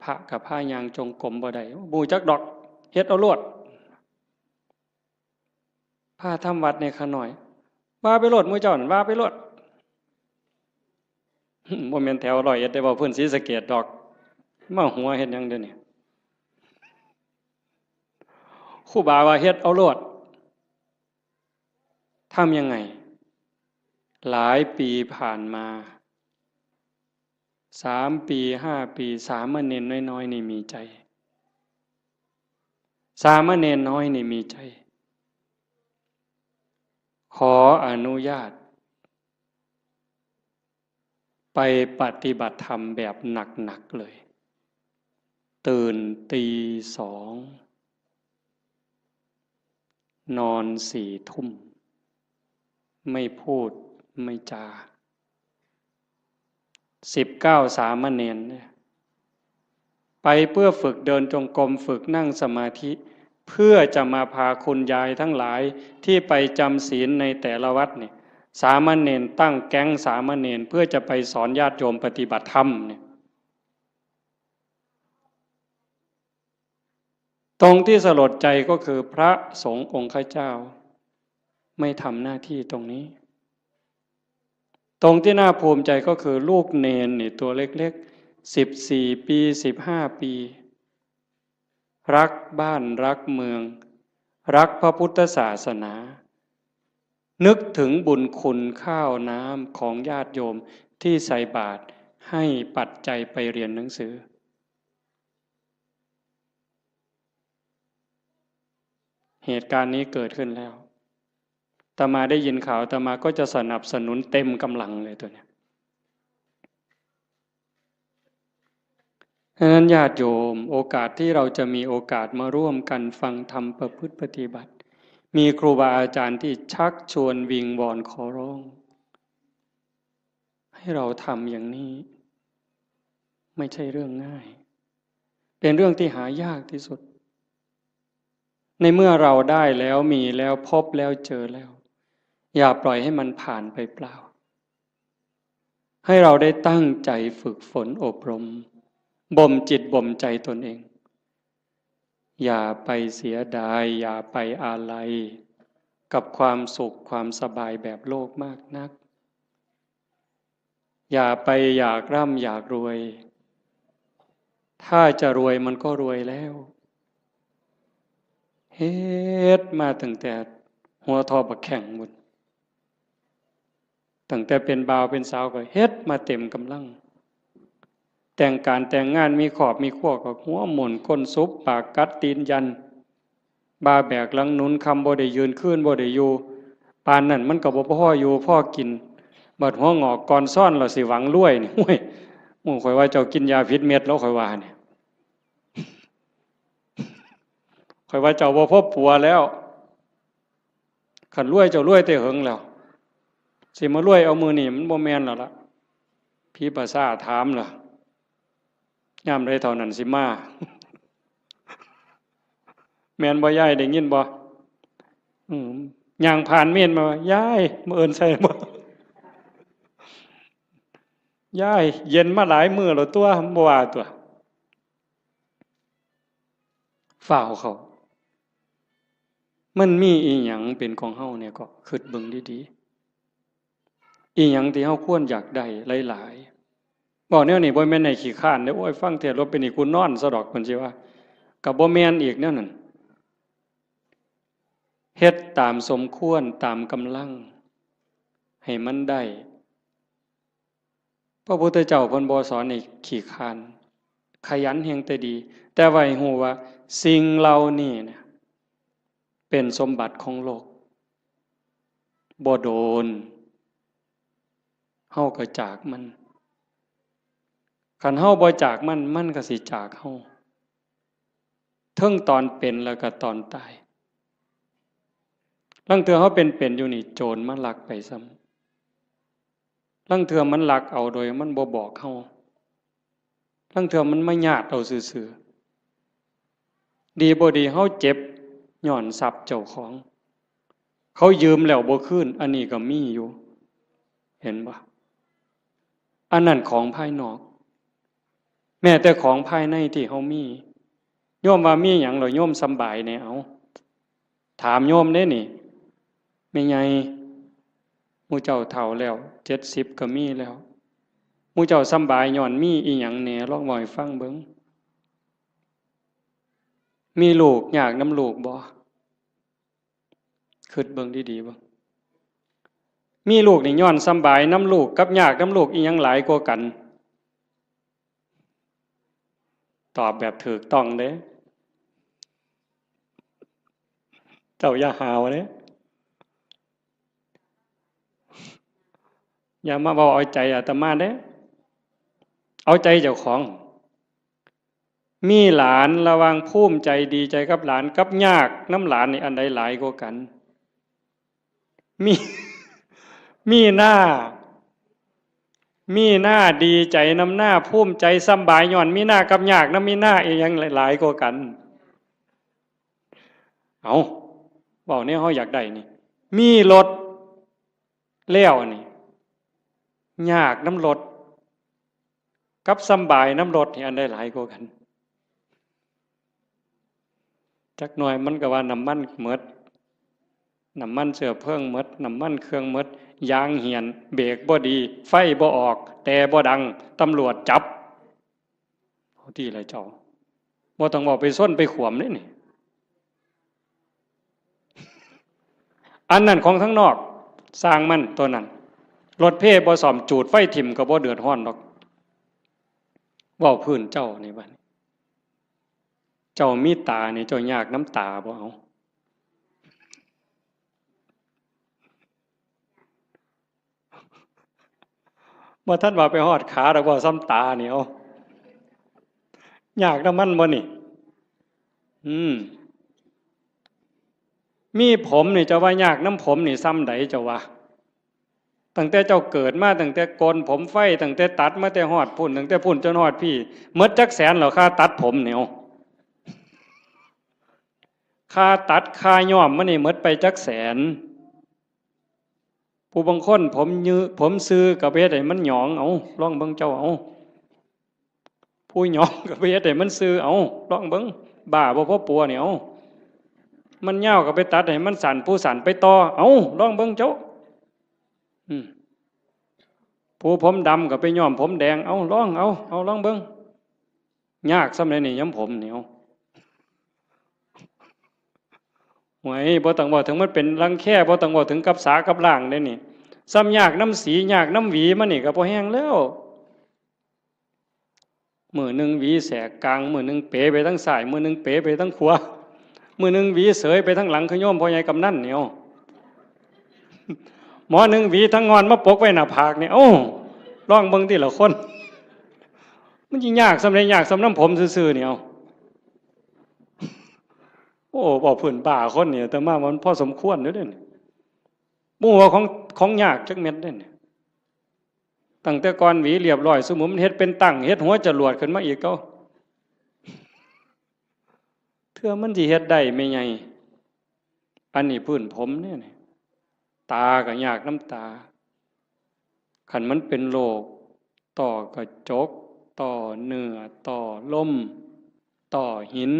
พระกับพายางจงกรมบ่ได้ บ่จักดอก เฮ็ดเอาโลด พาทำวัดในขะน้อย ว่าไปโลด หมู่เจ้านั่น ว่าไปโลด บ่แม่นแถวร้อยเอ็ดได้ เว้าพื้นศรีสะเกษดอก มาหัวเฮ็ดหยังเดี๋ยวนี้ ครูบาว่าเฮ็ดเอาโลด ทำยังไง หลายปีผ่านมา สามปี ห้าปี สามเณรน้อยๆ นี่มีใจ สามเณรน้อยนี่มีใจ ขออนุญาต ไปปฏิบัติธรรมแบบหนักๆ เลย ตื่นตีสอง นอนสี่ทุ่ม ไม่พูดไม่จา สิบเก้าสามเณรเนี่ย ไปเพื่อฝึกเดินจงกรม ฝึกนั่งสมาธิ เพื่อจะมาพาคุณยายทั้งหลายที่ไปจำศีลในแต่ละวัดเนี่ย สามเณรตั้งแก๊งสามเณรเพื่อจะไปสอนญาติโยมปฏิบัติธรรมเนี่ย ตรงที่สลดใจก็คือพระสงฆ์องค์ข้าเจ้า ไม่ทำหน้าที่ตรงนี้ ตรงที่น่าภูมิใจก็คือลูกเณรนี่ตัวเล็กๆ สิบสี่ปี สิบห้าปี รักบ้านรักเมือง รักพระพุทธศาสนา นึกถึงบุญคุณข้าวน้ำของญาติโยมที่ใส่บาตรให้ปัจจัยไปเรียนหนังสือ เหตุการณ์นี้เกิดขึ้นแล้ว อาตมาได้ยินข่าว อาตมาก็จะสนับสนุนเต็มกำลังเลยตัวเนี้ย ฉะนั้นญาติโยม โอกาสที่เราจะมีโอกาสมาร่วมกันฟังธรรมประพฤติปฏิบัติ มีครูบาอาจารย์ที่ชักชวนวิงวอนขอร้อง ให้เราทำอย่างนี้ ไม่ใช่เรื่องง่าย เป็นเรื่องที่หายากที่สุด ในเมื่อเราได้แล้วมีแล้วพบแล้วเจอแล้ว อย่าปล่อยให้มันผ่านไปเปล่า ให้เราได้ตั้งใจฝึกฝนอบรม บ่มจิตบ่มใจตนเอง อย่าไปเสียดาย อย่าไปอาลัย กับความสุขความสบายแบบโลกมากนัก อย่าไปอยากร่ำอยากรวย ถ้าจะรวยมันก็รวยแล้ว เฮ็ดมาตั้งแต่หัวทอบักแข้งพุ้น ตั้งแต่เป็นบ่าวเป็นสาวก็เฮ็ดมาเต็มกำลัง แต่งการแต่งงานมีครอบมีครัวก็หัวหมุนก้นสุบปากกัดตีนยัน บ่าแบกหลังหนุน ค่ำบ่ได้ยืน คืนบ่ได้อยู่ ปานนั้นมันก็บ่พออยู่พอกิน บัดหัวงอกก่อนซ้อน เราสิหวังรวยนี่ โอ้ย หมู่ข่อยว่าเจ้ากินยาผิดเม็ดแล้ว ข่อยว่าเนี่ย ข่อยว่าเจ้าบ่พอปัวแล้ว คันรวยเจ้ารวยแต่เหิงแล้ว สิมารวยเอามื้อนี้มันบ่แม่นแล้วล่ะ ผีประสาทถามล่ะ ยามใดเท่านั้นสิมา แม่นบ่ยาย ได้ยินบ่ อืม ย่างผ่านเมนมาว่า ยาย มื้ออื่นใส่บ่ ยาย เย็นมาหลายมื้อแล้วตัว บ่ว่าตัว ฟ้าวเข้า มันมีอีหยังเป็นของเฮาเนี่ยก็คิดเบิ่งดีๆ อีหยังที่เฮาควรอยากได้หลายๆ เว้าแนวนี้บ่แม่นให้ขี้คร้านเด้อ โอ้ย ฟังเทศน์แล้วเป็นนี่กูนอนซะดอก เพิ่นสิว่า ก็บ่แม่นอีกแนวนั้น เฮ็ดตามสมควร ตามกำลัง ให้มันได้ พระพุทธเจ้าเพิ่นบ่สอนให้ขี้คร้าน ขยันแฮงแต่ดี แต่ว่าให้ฮู้ว่าสิ่งเหล่านี้เนี่ย เป็นสมบัติของโลก บ่โดน เฮาก็จากมัน คันเฮาบ่จากมัน มันก็สิจากเฮา เทิงตอนเป็นแล้วก็ตอนตาย ลางเทื่อเฮาเป็นๆ อยู่นี่ โจรมาลักไปซ้ำ ลางเทื่อมันลักเอาโดยมันบ่บอกเฮา ลางเทื่อมันมาญาติเอาซื่อๆ ดีบ่ดีเฮาเจ็บย้อนทรัพย์เจ้าของ เขายืมแล้วบ่คืน อันนี้ก็มีอยู่ เห็นบ่ อันนั้นของภายนอก แม้แต่ของภายในที่เฮามี โยมว่ามีหยังเหรอ โยมสำบายแหน่ เอา ถามโยมเด้นี่ แม่ใหญ่ หมู่เจ้าเฒ่าแล้ว เจ็ดสิบก็มีแล้ว หมู่เจ้าสำบายย้อนมีอีหยังแหน่ ลองเว้าให้ฟังเบิ่ง มีลูกยากนำลูกบ่ คิดเบิ่งดีๆ เบิ่ง มีลูกนี่ย้อนสำบายนำลูกกับยากนำลูกอีหยังหลายกว่ากัน ตอบแบบถูกต้องเด้ เจ้าอย่าหาวเด้ อย่ามาเว้าเอาใจอาตมาเด้ เอาใจเจ้าของ มีหลานระหว่างภูมิใจดีใจกับหลานกับยากนำหลานนี่อันใดหลายกว่ากัน มี มีหน้า มีหน้าดีใจนำหน้า ภูมิใจสำบายย้อนมีหน้ากับยากนำมีหน้าอีหยังหลายกว่ากัน เอา เว้าแนวเฮาอยากได้นี่ มีรถแล้วนี่ ยากนำรถ กับสำบายนำรถนี่อันใดหลายกว่ากัน จักหน่อยมันก็ว่าน้ำมันหมด น้ำมันเชื้อเพลิงหมด น้ำมันเครื่องหมด ยางเหี่ยน เบรกบ่ดี ไฟบ่ออก แต่บ่ดัง ตำรวจจับ เอาติล่ะเจ้า บ่ต้องเว้าไปซนไปขวมเด้นี่ อันนั้นของทางนอก ซ่างมันตัวนั้น รถเพบ่ซ่อม จูดไฟถิ่มก็บ่เดือดร้อนดอก เว้าพื้นเจ้านี่บัดนี้ เจ้ามีตานี่ เจ้ายากนำตาบ่ เอา บ่ทันว่าไปฮอดขาดอก เว้าซ่ำตานี่ เอา ยากนำมันบ่นี่ อืม มีผมนี่ เจ้าว่ายากนำผมนี่ซ่ำใดเจ้าว่า ตั้งแต่เจ้าเกิดมา ตั้งแต่โกนผมไฟ ตั้งแต่ตัดมาแต่ฮอดพุ้น ตั้งแต่พุ้นจนฮอดพี้ หมดจักแสนแล้ว ค่าตัดผมนี่ เอา ค่าตัด ค่าย้อมมันนี่หมดไปจักแสน ผู้บางคนผมยือ ผมซื่อก็ไปเฮ็ดให้มันหยอง เอา ลองเบิ่งเจ้า เอา ผู้หยองก็ไปเฮ็ดให้มันซื่อ เอา ลองเบิ่ง บ้าบ่พอปัวนี่ เอา มันยาวก็ไปตัดให้มันสั้น ผู้สั้นไปต่อ เอา ลองเบิ่งเจ้า อืม ผู้ผมดำก็ไปย้อมผมแดง เอา ลอง เอา เอา ลองเบิ่ง ยากซ่ำใดนี่ ย้อมผมนี่ เอา โอ้ย บ่ต้องเว้าถึงมันเป็นรังแค บ่ต้องเว้าถึงกับสากับล้างเด้นี่ ซ่ำยากนำสี ยากนำหวีมันนี่ก็พอแฮงแล้ว มื้อหนึ่งหวีแสกกลาง มื้อหนึ่งเป๋ไปทางซ้าย มื้อหนึ่งเป๋ไปทางขวา มื้อหนึ่งหวีเสยไปทางหลัง คือโยมพ่อใหญ่กำนันนี่ เอา หมอหนึ่งหวีทางงอนมาปกไว้หน้าผากนี่ เอ้า ลองเบิ่งติล่ะคน มันสิยากซ่ำใด ยากซ่ำนำผมซื่อๆ นี่ เอา โอ้ เว้าพื้นบ้าคนนี่ อาตมาว่ามันพอสมควรอยู่เด้นี่ บ่ฮู้ว่าของ ของยากจักเม็ดเด้นี่ ตั้งแต่ก่อนหวีเรียบร้อย ซุมื้อมันเฮ็ดเป็นตั้ง เฮ็ดหัวจรวดขึ้นมาอีก เอ้า เทื่อมันสิเฮ็ดได้แม่ใหญ่ อันนี้พื้นผมเด้นี่ ตาก็ยากนำตา คันมันเป็นโรค ต้อกระจก ต้อเนื้อ ต้อลม ต้อหิน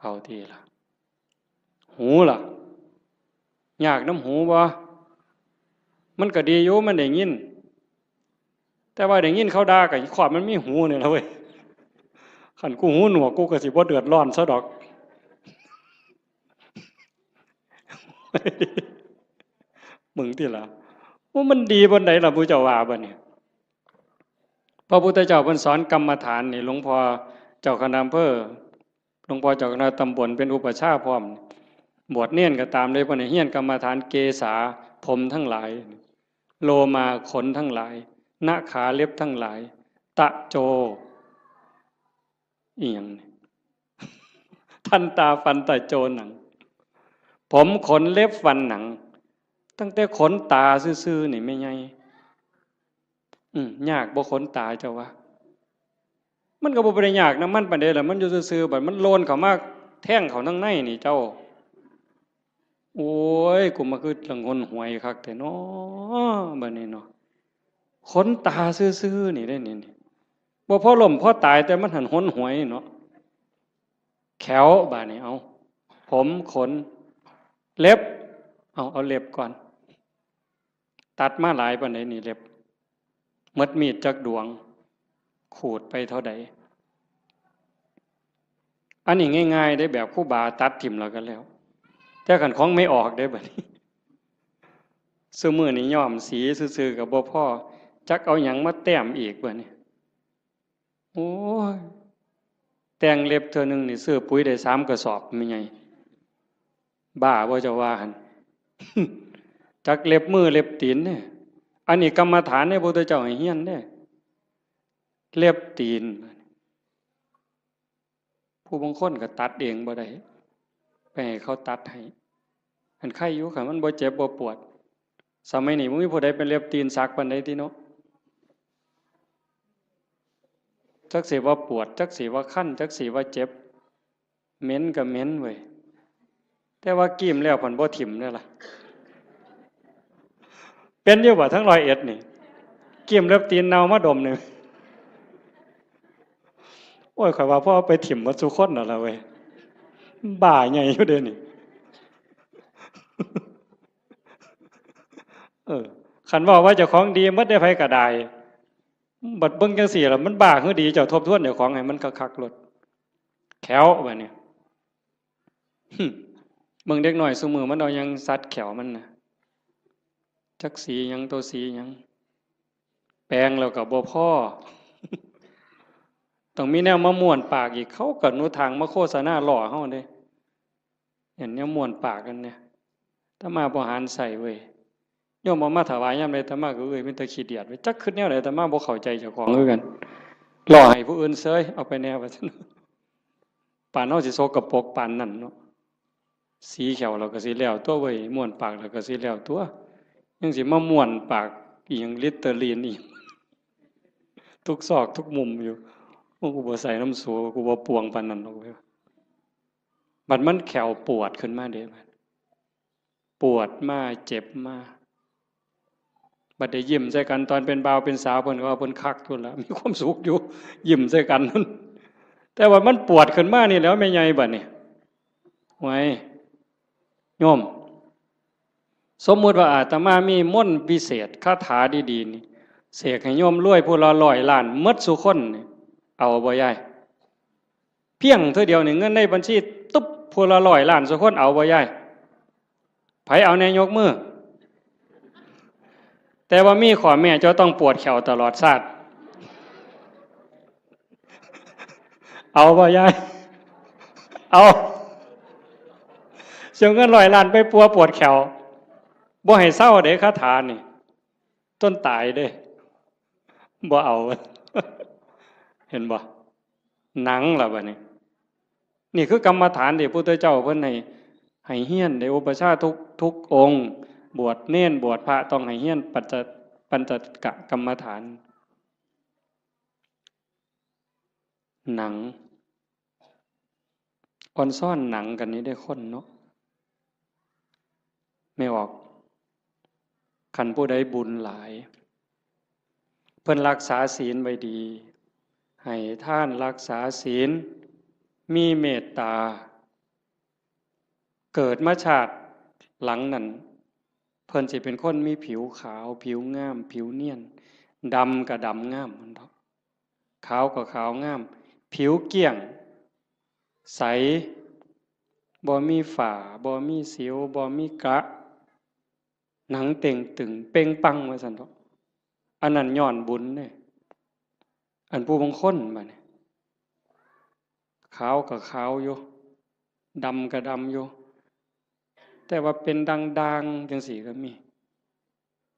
เอาติล่ะ หูล่ะ ยากนำหูบ่ มันก็ดีอยู่ มันได้ยิน แต่ว่าได้ยินเขาด่าก็ครอบมันมีหูนี่ล่ะเว้ย คันกูหูหนวกกูก็สิบ่เดือดร้อนซะดอก มึงติล่ะ ว่ามันดีปานใดล่ะ ผู้เจ้าว่าบัดนี้ พระพุทธเจ้าเพิ่นสอนกรรมฐานนี่ หลวงพ่อเจ้าคณะอำเภอ หลวงพ่อเจ้าคณะตำบลเป็นอุปัชฌาย์พร้อม บวชเณรก็ตามเลย เพิ่นให้เฮียนกรรมฐาน เกสา ผมทั้งหลาย โลมา ขนทั้งหลาย นะขา เล็บทั้งหลาย ตะโจ อีหยังนี่ ทันตา ฟัน ตะโจ หนัง ผม ขน เล็บ ฟัน หนัง ตั้งแต่ขนตาซื่อๆนี่แม่ใหญ่ อืม ยากบ่ขนตาเจ้าว่า มันก็บ่ได้ยากนำมันปานใดล่ะ มันอยู่ซื่อๆ บัดมันโลนเข้ามาแทงเข้าทางในนี่เจ้า โอ้ย กูมาคือหลังหนหวยคักแท้น้อ บัดนี้เนาะ ขนตาซื่อๆ นี่เด้นี่ นี่ บ่พอล้มพอตาย แต่มันหั้นหนหวยเนาะ แข้ว บาดนี้ เอา ผม ขน เล็บ เอา เอาเล็บก่อน ตัดมาหลายปานใดนี่เล็บ หมดมีดจักดวง ขูดไปเท่าใด อันนี้ง่ายๆเด้ แบบครูบาตัดถิ่มแล้วก็แล้ว แต่คันของไม่ออกเด้บัดนี้ ซุมื้อนี้ย้อมสีซื่อๆก็บ่พอ จักเอาหยังมาแต้มอีกบัดนี้ โอ้ย แต่งเล็บเทื่อหนึ่งนี่ซื้อปุ๋ยได้สามกระสอบ แม่ใหญ่ บ้าบ่เจ้าว่าหั่น จักเล็บมือเล็บตีนเนี่ย อันนี้กรรมฐานเนี่ย พระพุทธเจ้าให้เฮียนเนี่ย เล็บตีน ผู้บางคนก็ตัดเองบ่ได้ ไปให้เขาตัดให้ อันไคอยู่ คันมันบ่เจ็บบ่ปวด สมัยนี้บ่มีผู้ใดเป็นเล็บตีนสักปานใดติเนาะ จักสิว่าปวด จักสิว่าคัน จักสิว่าเจ็บ เหม็นก็เหม็นเว้ย แต่ว่ากีมแล้วพันบ่ถิ่มเด้อล่ะ เป็นอยู่บ่ทั้งร้อยเอ็ดนี่ กีมเล็บตีนเน่ามาดมหนึ่ง โอ้ย ข้อยว่าพอเอาไปถิ่มหมดซุคนนั่นล่ะเว้ย บ้าใหญ่อยู่เด้นี่ เออ คันเว้าว่าเจ้าของดีหมดได้ ไผก็ได้ บัดเบิ่งจังซี่ล่ะ มันบ้าคือดี เจ้าทบทวนเจ้าของให้มันคักๆโลด แข้วบัดนี้ หึ เบิ่งเด็กน้อยซุมื้อมันเอาหยังสัดแข้วมันน่ะ จักสีหยัง ตัวสีหยัง แปรงแล้วก็บ่พอ ต้องมีแนวมาม้วนปากอีก เขาก็หนุทางมาโฆษณาล้อเฮาเด้ เห็นแนวม้วนปากกันเนี่ย อาตมาบ่หันใส่เว้ย โยมเอามาถวายยามใด อาตมาก็เอ้ย มีแต่ขี้เดียดเว้ย จักคิดแนวใด อาตมาบ่เข้าใจเจ้าของคือกัน ล้อให้ผู้อื่นเซย เอาไปแน่ว่าซั่น ปานเฮาสิสกปรกปานนั้นเนาะ สีแข้วเราก็สิแล้วตัวเว้ย ม้วนปากเราก็สิแล้วตัว ยังสิมาม้วนปากอีหยัง ลิตเตอรีนอีก ทุกซอกทุกมุมอยู่ โอ้ กูบ่ใส่น้ำสู กูบ่ปวงปานนั้นดอกเว้ย บัดมันแข้วปวดขึ้นมาเด้ บัดปวดมา เจ็บมา บัดได้ยิ้มใส่กันตอนเป็นบ่าวเป็นสาว เพิ่นก็ว่าเพิ่นคักอยู่ล่ะ มีความสุขอยู่ ยิ้มใส่กัน แต่ว่ามันปวดขึ้นมานี่แหล้ว แม่ใหญ่บัดนี้ ไว้ โยม สมมุติว่าอาตมามีมนต์วิเศษ คาถาดีๆนี่ เสกให้โยมรวยผู้ละร้อยล้านหมดซุคนนี่ เอาบ่ยาย เพียงเทื่อเดียวนี่ เงินในบัญชีตุ๊บ ผู้ละร้อยล้านซุคน เอาบ่ยาย ไผเอาแน่ยกมือ แต่ว่ามีข้อแม้ เจ้าต้องปวดแข้วตลอดชาติ เอาบ่ยาย เอา เสียเงินร้อยล้านไปปัวปวดแข้ว บ่ให้เซาเด้ คาถานี่ จนตายเด้ บ่เอา เห็นบ่ หนังล่ะบัดนี้ นี่คือกรรมฐานที่พระพุทธเจ้าเพิ่นให้ ให้เฮียน ได้อุปัชฌาย์ทุก ทุกองค์ บวชเณร บวชพระ ต้องให้เฮียนปัญจ ปัญจกกรรมฐาน หนัง อ่อนซ้อนหนังกันนี่ได้คนเนาะ แม่ออก คันผู้ใดบุญหลาย เพิ่นรักษาศีลไว้ดี ให้ทานรักษาศีล มีเมตตา เกิดมาชาติหลังนั้น เพิ่นสิเป็นคนมีผิวขาว ผิวงาม ผิวเนียน ดำก็ดำงามมันเถาะ ขาวก็ขาวงาม ผิวเกลี้ยง ใส บ่มีฝ้า บ่มีสิว บ่มีกระ หนังเต่งตึงเป่งปังว่าซั่นเถาะ อันนั้นย้อนบุญเด้ อันผู้บางคนบัดนี้ ขาวก็ขาวอยู่ ดำก็ดำอยู่ แต่ว่าเป็นด่างๆจังซี่ก็มี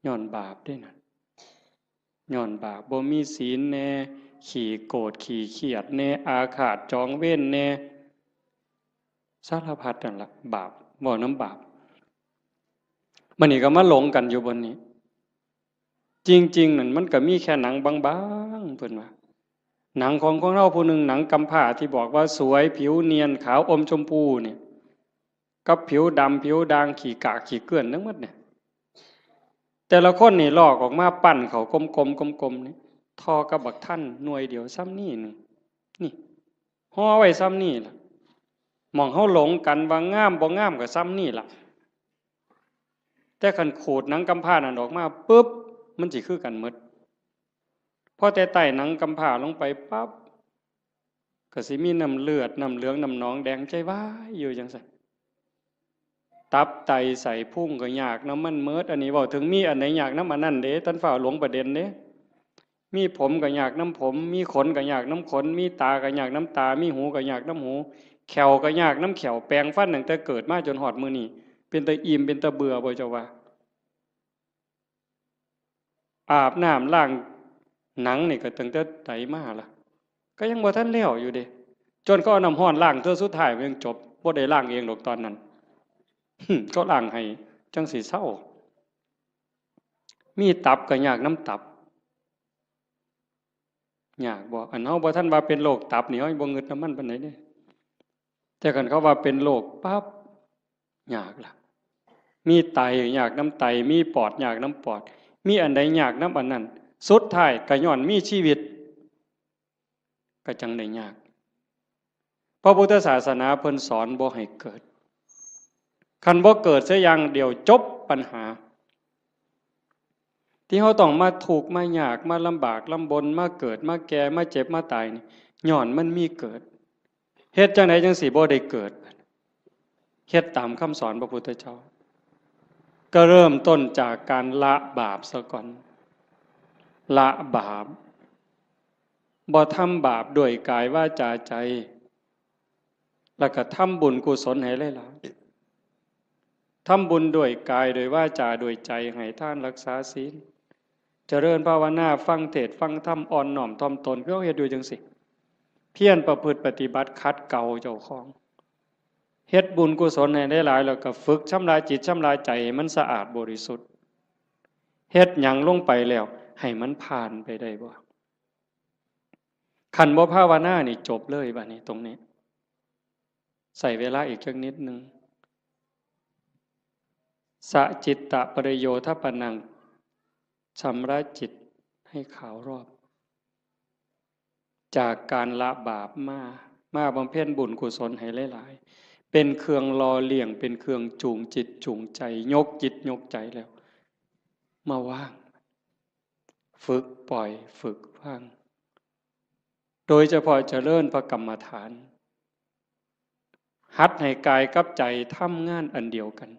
ย้อนบาปเด้นั่น ย้อนบาป บ่มีศีลแน่ ขี้โกรธ ขี้เครียดแน่ อาฆาตจองเวรแน่ สารพัดนั่นล่ะ บาป เว้านำบาป บัดนี้ก็มาหลงกันอยู่บนนี้ จริงๆ นั่นมันก็มีแค่หนังบางๆ เพิ่นว่า หนังของคนเฮาผู้หนึ่ง หนังกำพร้าที่บอกว่าสวย ผิวเนียน ขาวอมชมพูเนี่ย กับผิวดำ ผิวด่าง ขี้กากขี้เกลื่อนทั้งหมดเนี่ย แต่ละคนนี่ลอกออกมาปั้นเข้ากลมๆ กลมๆ นี่ ท่อกับบักทันหน่วยเดียวส่ำนี้หนึ่ง นี่ ห่อไว้ส่ำนี้ล่ะ หม่องเฮาหลงกันว่างามบ่งามก็ส่ำนี้ล่ะ แต่คันขูดหนังกำพร้านั่นออกมาปุ๊บ มันสิคือกันหมด พอแต่ไต่หนังกำพร้าลงไปปั๊บ ก็สิมีน้ำเลือด น้ำเหลือง น้ำหนองแดง ใจวายอยู่จั่งซั้น ตับไตไส้พุงก็ยากนำมันหมด อันนี้เว้าถึงมีอันใดยากนำอันนั้นเด้ ท่านฟ้าวหลงประเด็นเด้ มีผมก็ยากนำผม มีขนก็ยากนำขน มีตาก็ยากนำตา มีหูก็ยากนำหู แข้วก็ยากนำแข้ว แปรงฟันตั้งแต่เกิดมาจนฮอดมื้อนี้ เป็นตาอิ่ม เป็นตาเบื่อบ่เจ้าว่า อาบน้ำล้างหนังนี่ก็ตั้งแต่ใดมาล่ะ ก็ยังบ่ทันแล้วอยู่เด้ จนเขาเอาน้ำร้อนล้างเทื่อสุดท้ายมันยังจบ บ่ได้ล้างเองดอกตอนนั้น เขาล้างให้จั่งสิเซา มีตับก็ยากนำตับ ยากบ่ อันเฮาบ่ทันว่าเป็นโรคตับนี่ เฮายังบ่งึดนำมันปานใดเด้ แต่คันเขาว่าเป็นโรคปั๊บ ยากล่ะ มีไตยากนำไต มีปอดยากนำปอด มีอันใดยากนำอันนั้น สุดท้ายก็ย้อนมีชีวิต ก็จั่งได้ยาก พระพุทธศาสนาเพิ่นสอนบ่ให้เกิด คันบ่เกิดเสียอย่างเดียวจบปัญหา ที่เฮาต้องมาทุกข์มายาก มาลำบากลำบน มาเกิด มาแก่ มาเจ็บ มาตายนี่ ย้อนมันมีเกิด เฮ็ดจั่งใดจั่งสิบ่ได้เกิด เฮ็ดตามคำสอนพระพุทธเจ้า ก็เริ่มต้นจากการละบาปซะก่อน ละบาป บ่ทำบาปด้วยกายวาจาใจ แล้วก็ทำบุญกุศลให้หลายๆ ทำบุญด้วยกาย ด้วยวาจา ด้วยใจ ให้ทาน รักษาศีล เจริญภาวนา ฟังเทศน์ฟังธรรม อ่อนน้อมถ่อมตน คือเฮาเฮ็ดอยู่จั่งซี้ เพียรประพฤติปฏิบัติ ขัดเกลาเจ้าของ เฮ็ดบุญกุศลให้หลายๆ แล้วก็ฝึกชำระจิตชำระใจให้มันสะอาดบริสุทธิ์ เฮ็ดหยังลงไปแล้ว ให้มันผ่านไปได้บ่ คันบ่ภาวนานี่จบเลยบัดนี้ตรงนี้ ใช้เวลาอีกจักนิดหนึ่ง สะจิตตะปริโยทปนัง ชำระจิตให้ขาวรอบ จากการละบาปมา มาบำเพ็ญบุญกุศลให้หลายๆ เป็นเครื่องหล่อเลี้ยง เป็นเครื่องจูงจิตจูงใจ ยกจิตยกใจแล้ว มาวาง ฝึกปล่อย ฝึกวาง โดยเฉพาะเจริญพระกรรมฐาน หัดให้กายกับใจทำงานอันเดียวกัน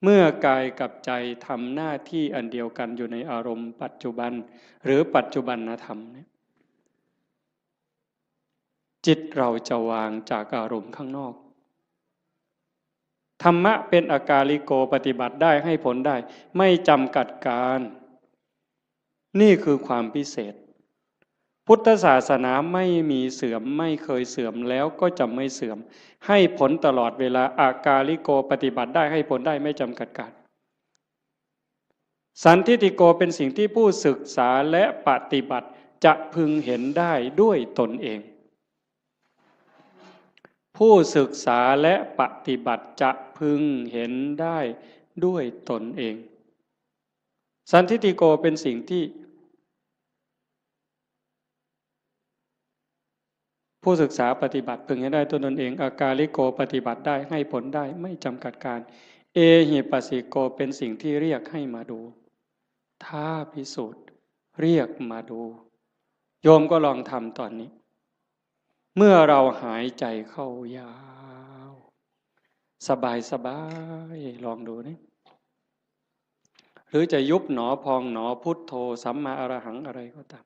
เมื่อกายกับใจทำหน้าที่อันเดียวกันอยู่ในอารมณ์ปัจจุบัน หรือปัจจุบันธรรมเนี่ย จิตเราจะวางจากอารมณ์ข้างนอก ธรรมะเป็นอากาลิโก ปฏิบัติได้ ให้ผลได้ ไม่จำกัดการ นี่คือความพิเศษ พุทธศาสนาไม่มีเสื่อม ไม่เคยเสื่อม แล้วก็จะไม่เสื่อม ให้ผลตลอดเวลา อากาลิโก ปฏิบัติได้ ให้ผลได้ ไม่จำกัดการ สันทิฏฐิโก เป็นสิ่งที่ผู้ศึกษาและปฏิบัติจะพึงเห็นได้ด้วยตนเอง ผู้ศึกษาและปฏิบัติจะพึงเห็นได้ด้วยตนเอง สันทิฏฐิโก เป็นสิ่งที่ ผู้ศึกษาปฏิบัติพึงให้ได้ด้วยตนเอง อากาลิโก ปฏิบัติได้ ให้ผลได้ ไม่จำกัดการ เอหิปัสสิโก เป็นสิ่งที่เรียกให้มาดู ท้าพิสูจน์ เรียกมาดู โยมก็ลองทำตอนนี้ เมื่อเราหายใจเข้ายาว สบายสบาย ลองดูนี่ หรือจะยุบหนอพองหนอ พุทโธ สัมมาอรหัง อะไรก็ตาม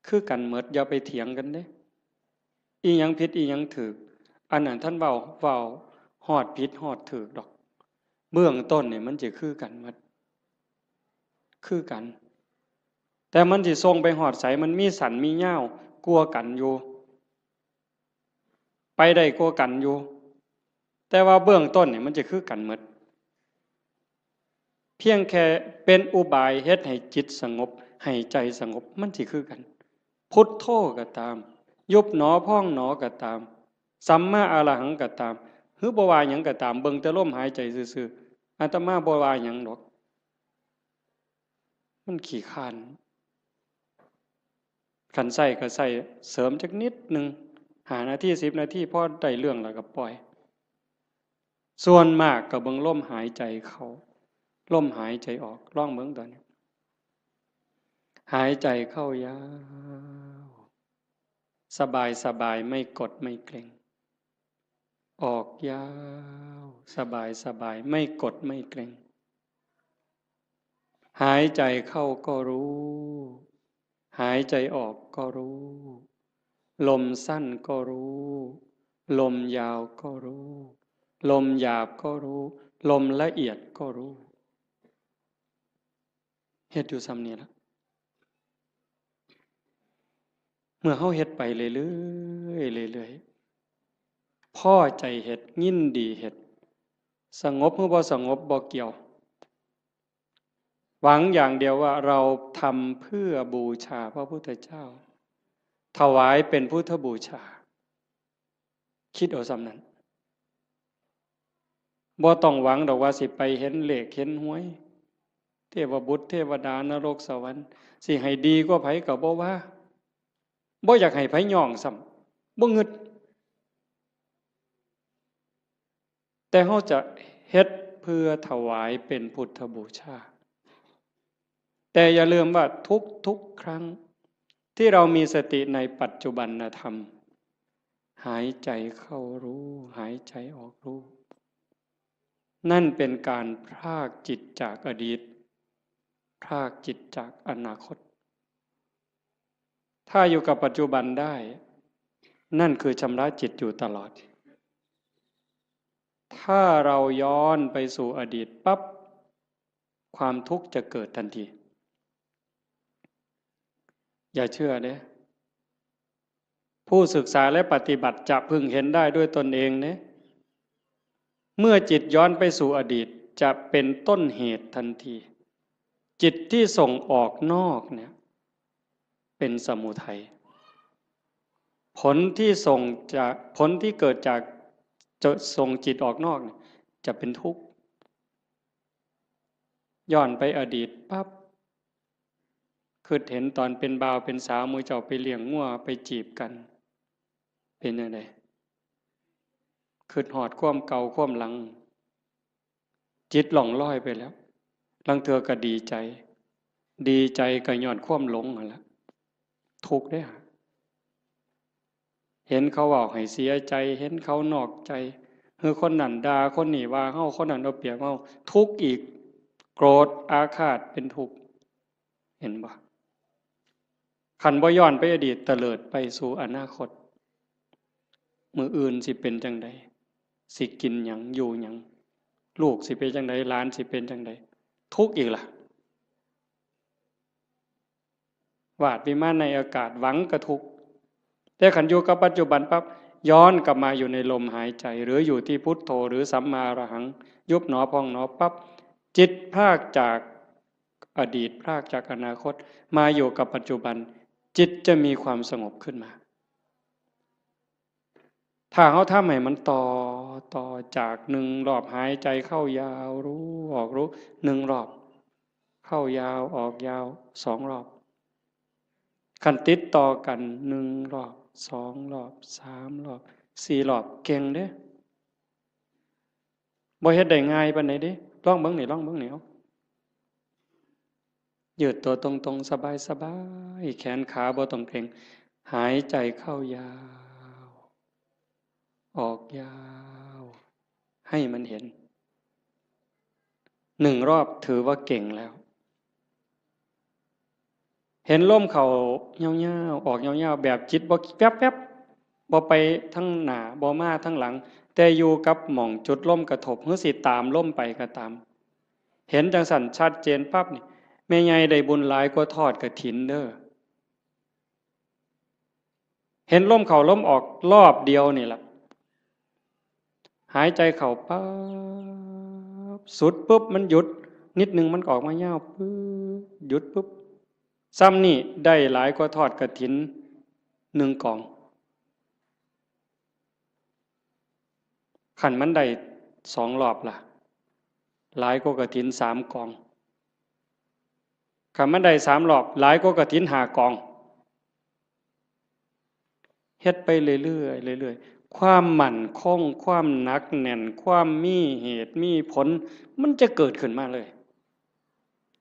คือกันหมด อย่าไปเถียงกันเด้ อีหยังผิดอีหยังถูก อันนั้นท่านเว้า เว้าฮอดผิดฮอดถูกดอก เบื้องต้นนี่มันจะคือกันหมด คือกัน แต่มันสิส่งไปฮอดไส มันมีสั้นมียาวกว่ากันอยู่ ไปได้กว่ากันอยู่ แต่ว่าเบื้องต้นนี่มันจะคือกันหมด พียงแค่เป็นอุบายเฮ็ดให้จิตสงบ ให้ใจสงบ มันสิคือกัน พุทโธก็ตาม ยุบหนอพองหนอก็ตาม สัมมาอรหังก็ตาม หรือบ่ว่าหยังก็ตาม เบิ่งแต่ลมหายใจซื่อๆ อาตมาบ่ว่าหยังดอก มันขี้คร้าน คันใช้ก็ใช้เสริมจักนิดหนึ่ง ห้านาที สิบนาที พอได้เรื่องแล้วก็ปล่อย ส่วนมากก็เบิ่งลมหายใจเข้า ลมหายใจออก ลองเบิ่งตอนนี้ หายใจเข้ายาว สบายสบาย ไม่กดไม่เกร็ง ออกยาว สบายสบาย ไม่กดไม่เกร็ง หายใจเข้าก็รู้ หายใจออกก็รู้ ลมสั้นก็รู้ ลมยาวก็รู้ ลมหยาบก็รู้ ลมละเอียดก็รู้ เฮ็ดอยู่ส่ำนี้ล่ะ เมื่อเฮาเฮ็ดไปเรื่อยๆ เรื่อยๆ พอใจเฮ็ด ยินดีเฮ็ด สงบหรือบ่สงบบ่เกี่ยว หวังอย่างเดียวว่าเราทำเพื่อบูชาพระพุทธเจ้า ถวายเป็นพุทธบูชา คิดเอาส่ำนั้น บ่ต้องหวังดอกว่าสิไปเห็นเลขเห็นหวย เทวบุตรเทวดานรกสวรรค์ สิให้ดีกว่าไผก็บ่ว่า บ่อยากให้ไผย่องซ้ำ บ่งึด แต่เฮาจะเฮ็ดเพื่อถวายเป็นพุทธบูชา แต่อย่าลืมว่าทุกๆ ครั้งที่เรามีสติในปัจจุบันธรรม หายใจเข้ารู้ หายใจออกรู้ นั่นเป็นการพรากจิตจากอดีต พรากจิตจากอนาคต ถ้าอยู่กับปัจจุบันได้ นั่นคือชำระจิตอยู่ตลอด ถ้าเราย้อนไปสู่อดีตปั๊บ ความทุกข์จะเกิดทันที อย่าเชื่อเด้ ผู้ศึกษาและปฏิบัติจะพึงเห็นได้ด้วยตนเองเด้ เมื่อจิตย้อนไปสู่อดีต จะเป็นต้นเหตุทันที จิตที่ส่งออกนอกเนี่ย เป็นสมุทัย ผลที่ส่งจาก ผลที่เกิดจากจะส่งจิตออกนอกเนี่ย จะเป็นทุกข์ ย้อนไปอดีตปั๊บ คิดเห็นตอนเป็นบ่าวเป็นสาว หมู่เจ้าไปเลี้ยงงัวไปจีบกัน เป็นจั่งใด คิดฮอดความเก่าความหลัง จิตล่องลอยไปแล้ว ลางเทื่อก็ดีใจ ดีใจก็ย้อนความหลงนั่นแหละ ทุกข์เด้อ เห็นเขาเว้าให้เสียใจ เห็นเขานอกใจ หรือคนนั้นด่า คนนี้ว่าเฮา คนนั้นเอาเปรียบเฮา ทุกข์อีก โกรธอาฆาตเป็นทุกข์ เห็นบ่ คันบ่ย้อนไปอดีต เตลิดไปสู่อนาคต มื้ออื่นสิเป็นจั่งใด สิกินหยัง อยู่หยัง ลูกสิเป็นจั่งใด หลานสิเป็นจั่งใด ทุกข์อีกล่ะ วาดวิมานในอากาศ หวังก็ทุกข์ แต่คันอยู่กับปัจจุบันปั๊บ ย้อนกลับมาอยู่ในลมหายใจ หรืออยู่ที่พุทโธ หรือสัมมาอรหัง ยุบหนอพองหนอปั๊บ จิตพรากจากอดีต พรากจากอนาคต มาอยู่กับปัจจุบัน จิตจะมีความสงบขึ้นมา ถ้าเฮาทำให้มันต่อ ต่อจากหนึ่งรอบหายใจเข้ายาวรู้ ออกรู้ หนึ่งรอบ เข้ายาว ออกยาว สองรอบ คันติดต่อกัน หนึ่งรอบ สองรอบ สามรอบ สี่รอบ เก่งเด้ บ่เฮ็ดได้ง่ายปานใดเด้ ลองเบิ่งนี่ ลองเบิ่งนี่ เอา ยืดตัวตรงๆ สบายๆ แขนขาบ่ต้องเกร็ง หายใจเข้ายาว ออกยาว ให้มันเห็น หนึ่งรอบถือว่าเก่งแล้ว เห็นลมเข้ายาวๆ ออกยาวๆ แบบจิตบ่แวบๆ บ่ไปทางหน้า บ่มาทางหลัง แต่อยู่กับหม่องจุดลมกระทบ หรือสิตามลมไปก็ตาม เห็นจั่งซั้นชัดเจนปั๊บนี่ แม่ใหญ่ได้บุญหลายกว่าทอดกฐินเด้อ เห็นลมเข้าลมออกรอบเดียวนี่ล่ะ หายใจเข้าปั๊บ สุดปุ๊บมันหยุด นิดหนึ่งมันก็ออกมายาวปึ๊บ หยุดปึ๊บ ซ้ำนี่ได้หลายกว่าทอดกฐินหนึ่งกอง คันมันได้สองรอบล่ะ หลายกว่ากฐินสามกอง คันมันได้สามรอบ หลายกว่ากฐินห้ากอง เฮ็ดไปเรื่อยๆ เรื่อยๆ ความมั่นคง ความหนักแน่น ความมีเหตุมีผล มันจะเกิดขึ้นมาเลย อ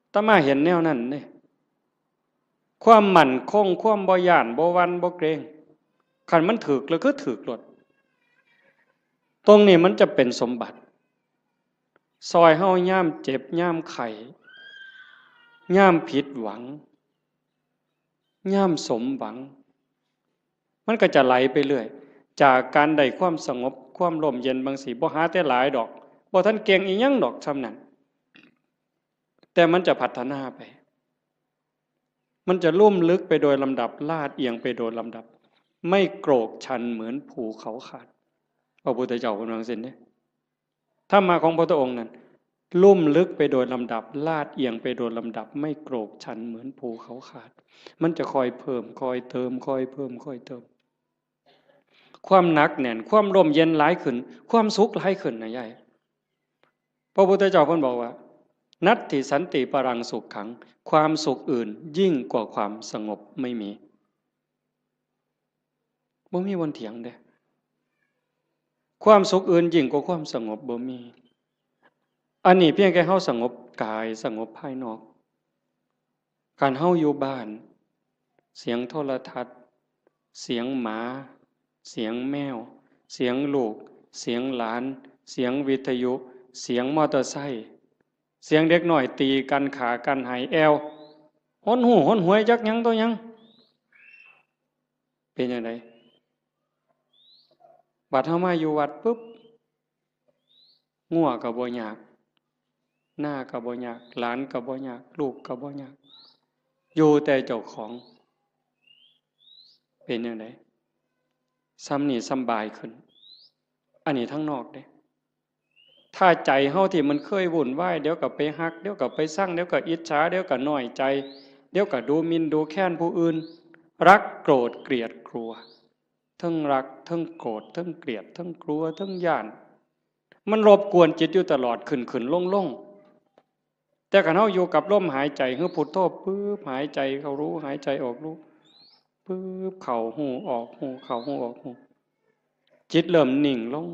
าตมาเห็นแนวนั้นเด้ ความมั่นคง ความบ่ย้าน บ่หวั่น บ่เกรง คันมันถืกแล้วคือถืกโลด ตรงนี้มันจะเป็นสมบัติ ซอยเฮายามเจ็บ ยามไข้ ยามผิดหวัง ยามสมหวัง มันก็จะไหลไปเรื่อย จากการได้ความสงบ ความร่มเย็นบางสิ บ่หาแต่หลายดอก บ่ทันเก่งอีหยังดอกส่ำนั้น แต่มันจะพัฒนาไป มันจะลุ่มลึกไปโดยลำดับ ลาดเอียงไปโดยลำดับ ไม่โกรกชันเหมือนภูเขาขาด พระพุทธเจ้าเพิ่นว่าจั่งซี้เด้ ธรรมะของพระพุทธองค์นั้น ลุ่มลึกไปโดยลำดับ ลาดเอียงไปโดยลำดับ ไม่โกรกชันเหมือนภูเขาขาด มันจะค่อยเพิ่ม ค่อยเติม ค่อยเพิ่ม ค่อยเติม ความหนักแน่น ความร่มเย็นหลายขึ้น ความสุขหลายขึ้นนะยาย พระพุทธเจ้าเพิ่นบอกว่า นัตถิสันติปรังสุขขัง ความสุขอื่นยิ่งกว่าความสงบไม่มี บ่มีบ่อนเถียงเด้ ความสุขอื่นยิ่งกว่าความสงบบ่มี อันนี้เพียงแค่เฮาสงบกาย สงบภายนอก คันเฮาอยู่บ้าน เสียงโทรทัศน์ เสียงหมา เสียงแมว เสียงลูก เสียงหลาน เสียงวิทยุ เสียงมอเตอร์ไซค์ เสียงเด็กน้อยตีกัน ฆ่ากัน ไห้แอ่ว หนหู้หนหวย จักหยังต่อหยัง เป็นจั่งใด บัดเฮามาอยู่วัดปุ๊บ งัวก็บ่ยาก นาก็บ่ยาก หลานก็บ่ยาก ลูกก็บ่ยาก อยู่แต่เจ้าของ เป็นจั่งใด ส่ำนี้สำบายขึ้น อันนี้ทางนอกเด้ ถ้าใจเฮาที่มันเคยวุ่นวาย เดี๋ยวก็ไปฮัก เดี๋ยวก็ไปซัง เดี๋ยวก็อิจฉา เดี๋ยวก็น้อยใจ เดี๋ยวก็ดูหมิ่นดูแคลนผู้อื่น รักโกรธเกลียดกลัว เทิงรัก เทิงโกรธ เทิงเกลียด เทิงกลัว เทิงย้าน มันรบกวนจิตอยู่ตลอด ขึ้นๆ ลงๆ แต่คันเฮาอยู่กับลมหายใจ คือพุทโธปึ๊บ หายใจเข้ารู้ หายใจออกรู้ ปึ๊บ เข้าฮู้ ออกฮู้ เข้าฮู้ ออกฮู้ จิตเริ่มนิ่งลง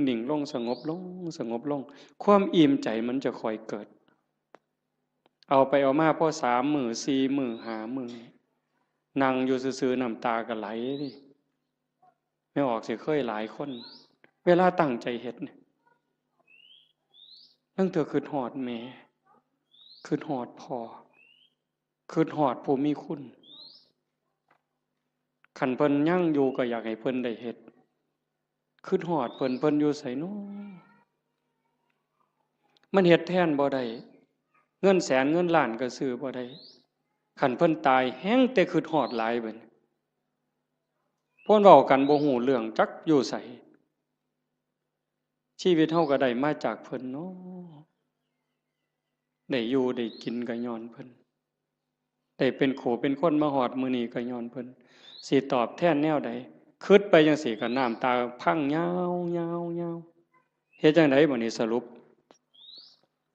นิ่งลง สงบลง สงบลง ความอิ่มใจมันจะค่อยเกิด เอาไปเอามาพอสามมื้อ สี่มื้อ ห้ามื้อ นั่งอยู่ซื่อๆ น้ำตาก็ไหลเด้ แม่ออกสิเคยหลายคน เวลาตั้งใจเฮ็ดเนี่ย ลางเทื่อคิดฮอดแม่ คิดฮอดพ่อ คิดฮอดผู้มีคุณ คันเพิ่นยังอยู่ก็อยากให้เพิ่นได้เฮ็ด คิดฮอดเพิ่น เพิ่นอยู่ไสน้อ มันเฮ็ดแทนบ่ได้ เงินแสนเงินล้านก็ซื้อบ่ได้ คันเพิ่นตายแฮ่งแต่คิดฮอดหลายบัดนี้ เพิ่นเว้ากันบ่ฮู้เรื่อง จักอยู่ไส ชีวิตเฮาก็ได้มาจากเพิ่นเนาะ ได้อยู่ได้กินก็ญ้อนเพิ่น ได้เป็นคู่เป็นคนมาฮอดมื้อนี้ก็ญ้อนเพิ่น สิตอบแทนแนวใด คิดไปจั่งซี้ก็น้ำตาพังยาวๆๆ เฮ็ดจั่งใดบัดนี้สรุป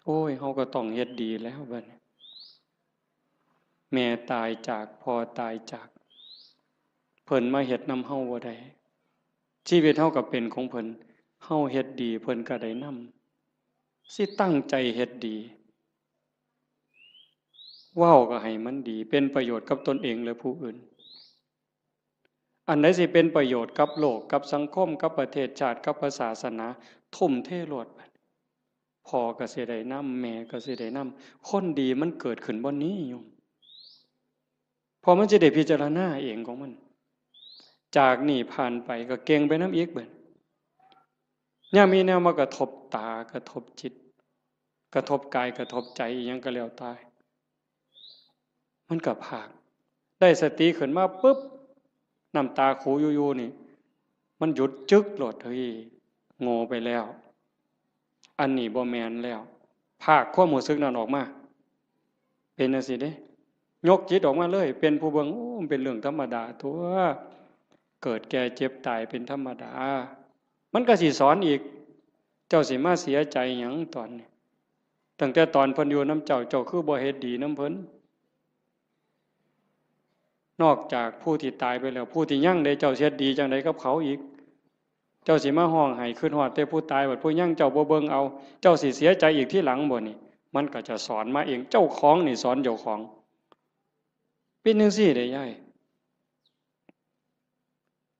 โอ้ย เฮาก็ต้องเฮ็ดดีแล้วบัดนี้ แม่ตายจาก พ่อตายจาก เพิ่นมาเฮ็ดนำเฮาบ่ได้ ชีวิตเฮาก็เป็นของเพิ่น เฮาเฮ็ดดี เพิ่นก็ได้นำ สิตั้งใจเฮ็ดดี เว้าก็ให้มันดี เป็นประโยชน์กับตนเองและผู้อื่น อันใดสิเป็นประโยชน์กับโลก กับสังคม กับประเทศชาติ กับพระศาสนา ทุ่มเทโลด พ่อก็สิได้นำ แม่ก็สิได้นำ คนดีมันเกิดขึ้นบ่อนนี้โยม เพราะมันสิได้พิจารณาเองของมัน จากนี้ผ่านไปก็เก่งไปนำอีกบัด ยามมีแนวมากระทบตา กระทบจิต กระทบกาย กระทบใจ อีหยังก็แล้วแต่ มันก็พาก ได้สติขึ้นมาปุ๊บ น้ำตาคูอยู่ๆ นี่ มันหยุดจึ๊กโลด เฮ้ย โง่ไปแล้ว อันนี้บ่แม่นแล้ว พากความรู้สึกนั้นออกมา เป็นจั่งซี้เด้ ยกจิตออกมาเลย เป็นผู้เบิ่ง โอ้ มันเป็นเรื่องธรรมดาตั๊ว เกิดแก่เจ็บตายเป็นธรรมดา มันก็สิสอนอีก เจ้าสิมาเสียใจหยังตอนนี้ ตั้งแต่ตอนเพิ่นอยู่นำเจ้า เจ้าคือบ่เฮ็ดดีนำเพิ่น นอกจากผู้ที่ตายไปแล้ว ผู้ที่ยังเด้ เจ้าสิเฮ็ดดีจั่งใดกับเขาอีก เจ้าสิมาฮ้องไห้คิดฮอดแต่ผู้ตาย บัดผู้ยังเจ้าบ่เบิ่งเอา เจ้าสิเสียใจอีกทีหลังบ่นี่ มันก็จะสอนมาเอง เจ้าของนี่สอนเจ้าของ เป็นจั่งซี้เด้ยาย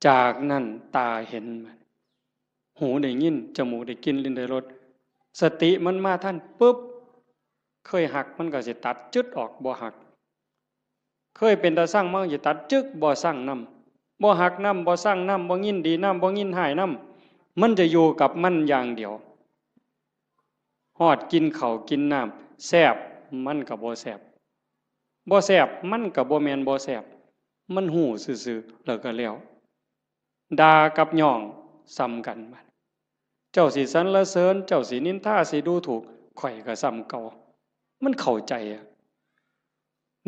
จากนั้นตาเห็น หูได้ยิน จมูกได้กลิ่น ลิ้นได้รส สติมันมาทันปุ๊บ เคยฮักมันก็สิตัดจึ๊ดออก บ่ฮัก เคยเป็นตาซังมันก็สิตัดจึ๊ก บ่ซังนำ บ่ฮักนำ บ่ซังนำ บ่ยินดีนำ บ่ยินร้ายนำ มันจะอยู่กับมันอย่างเดียว ฮอดกินข้าวกินน้ำ แซ่บ มันก็บ่แซ่บ บ่แซ่บ มันก็บ่แม่นบ่แซ่บ มันฮู้ซื่อๆ แล้วก็แล้ว ด่ากับย้องส่ำกัน เจ้าสิสรรเสริญ เจ้าสินินทา สิดูถูก ข้อยก็ส่ำเก่า มันเข้าใจอะ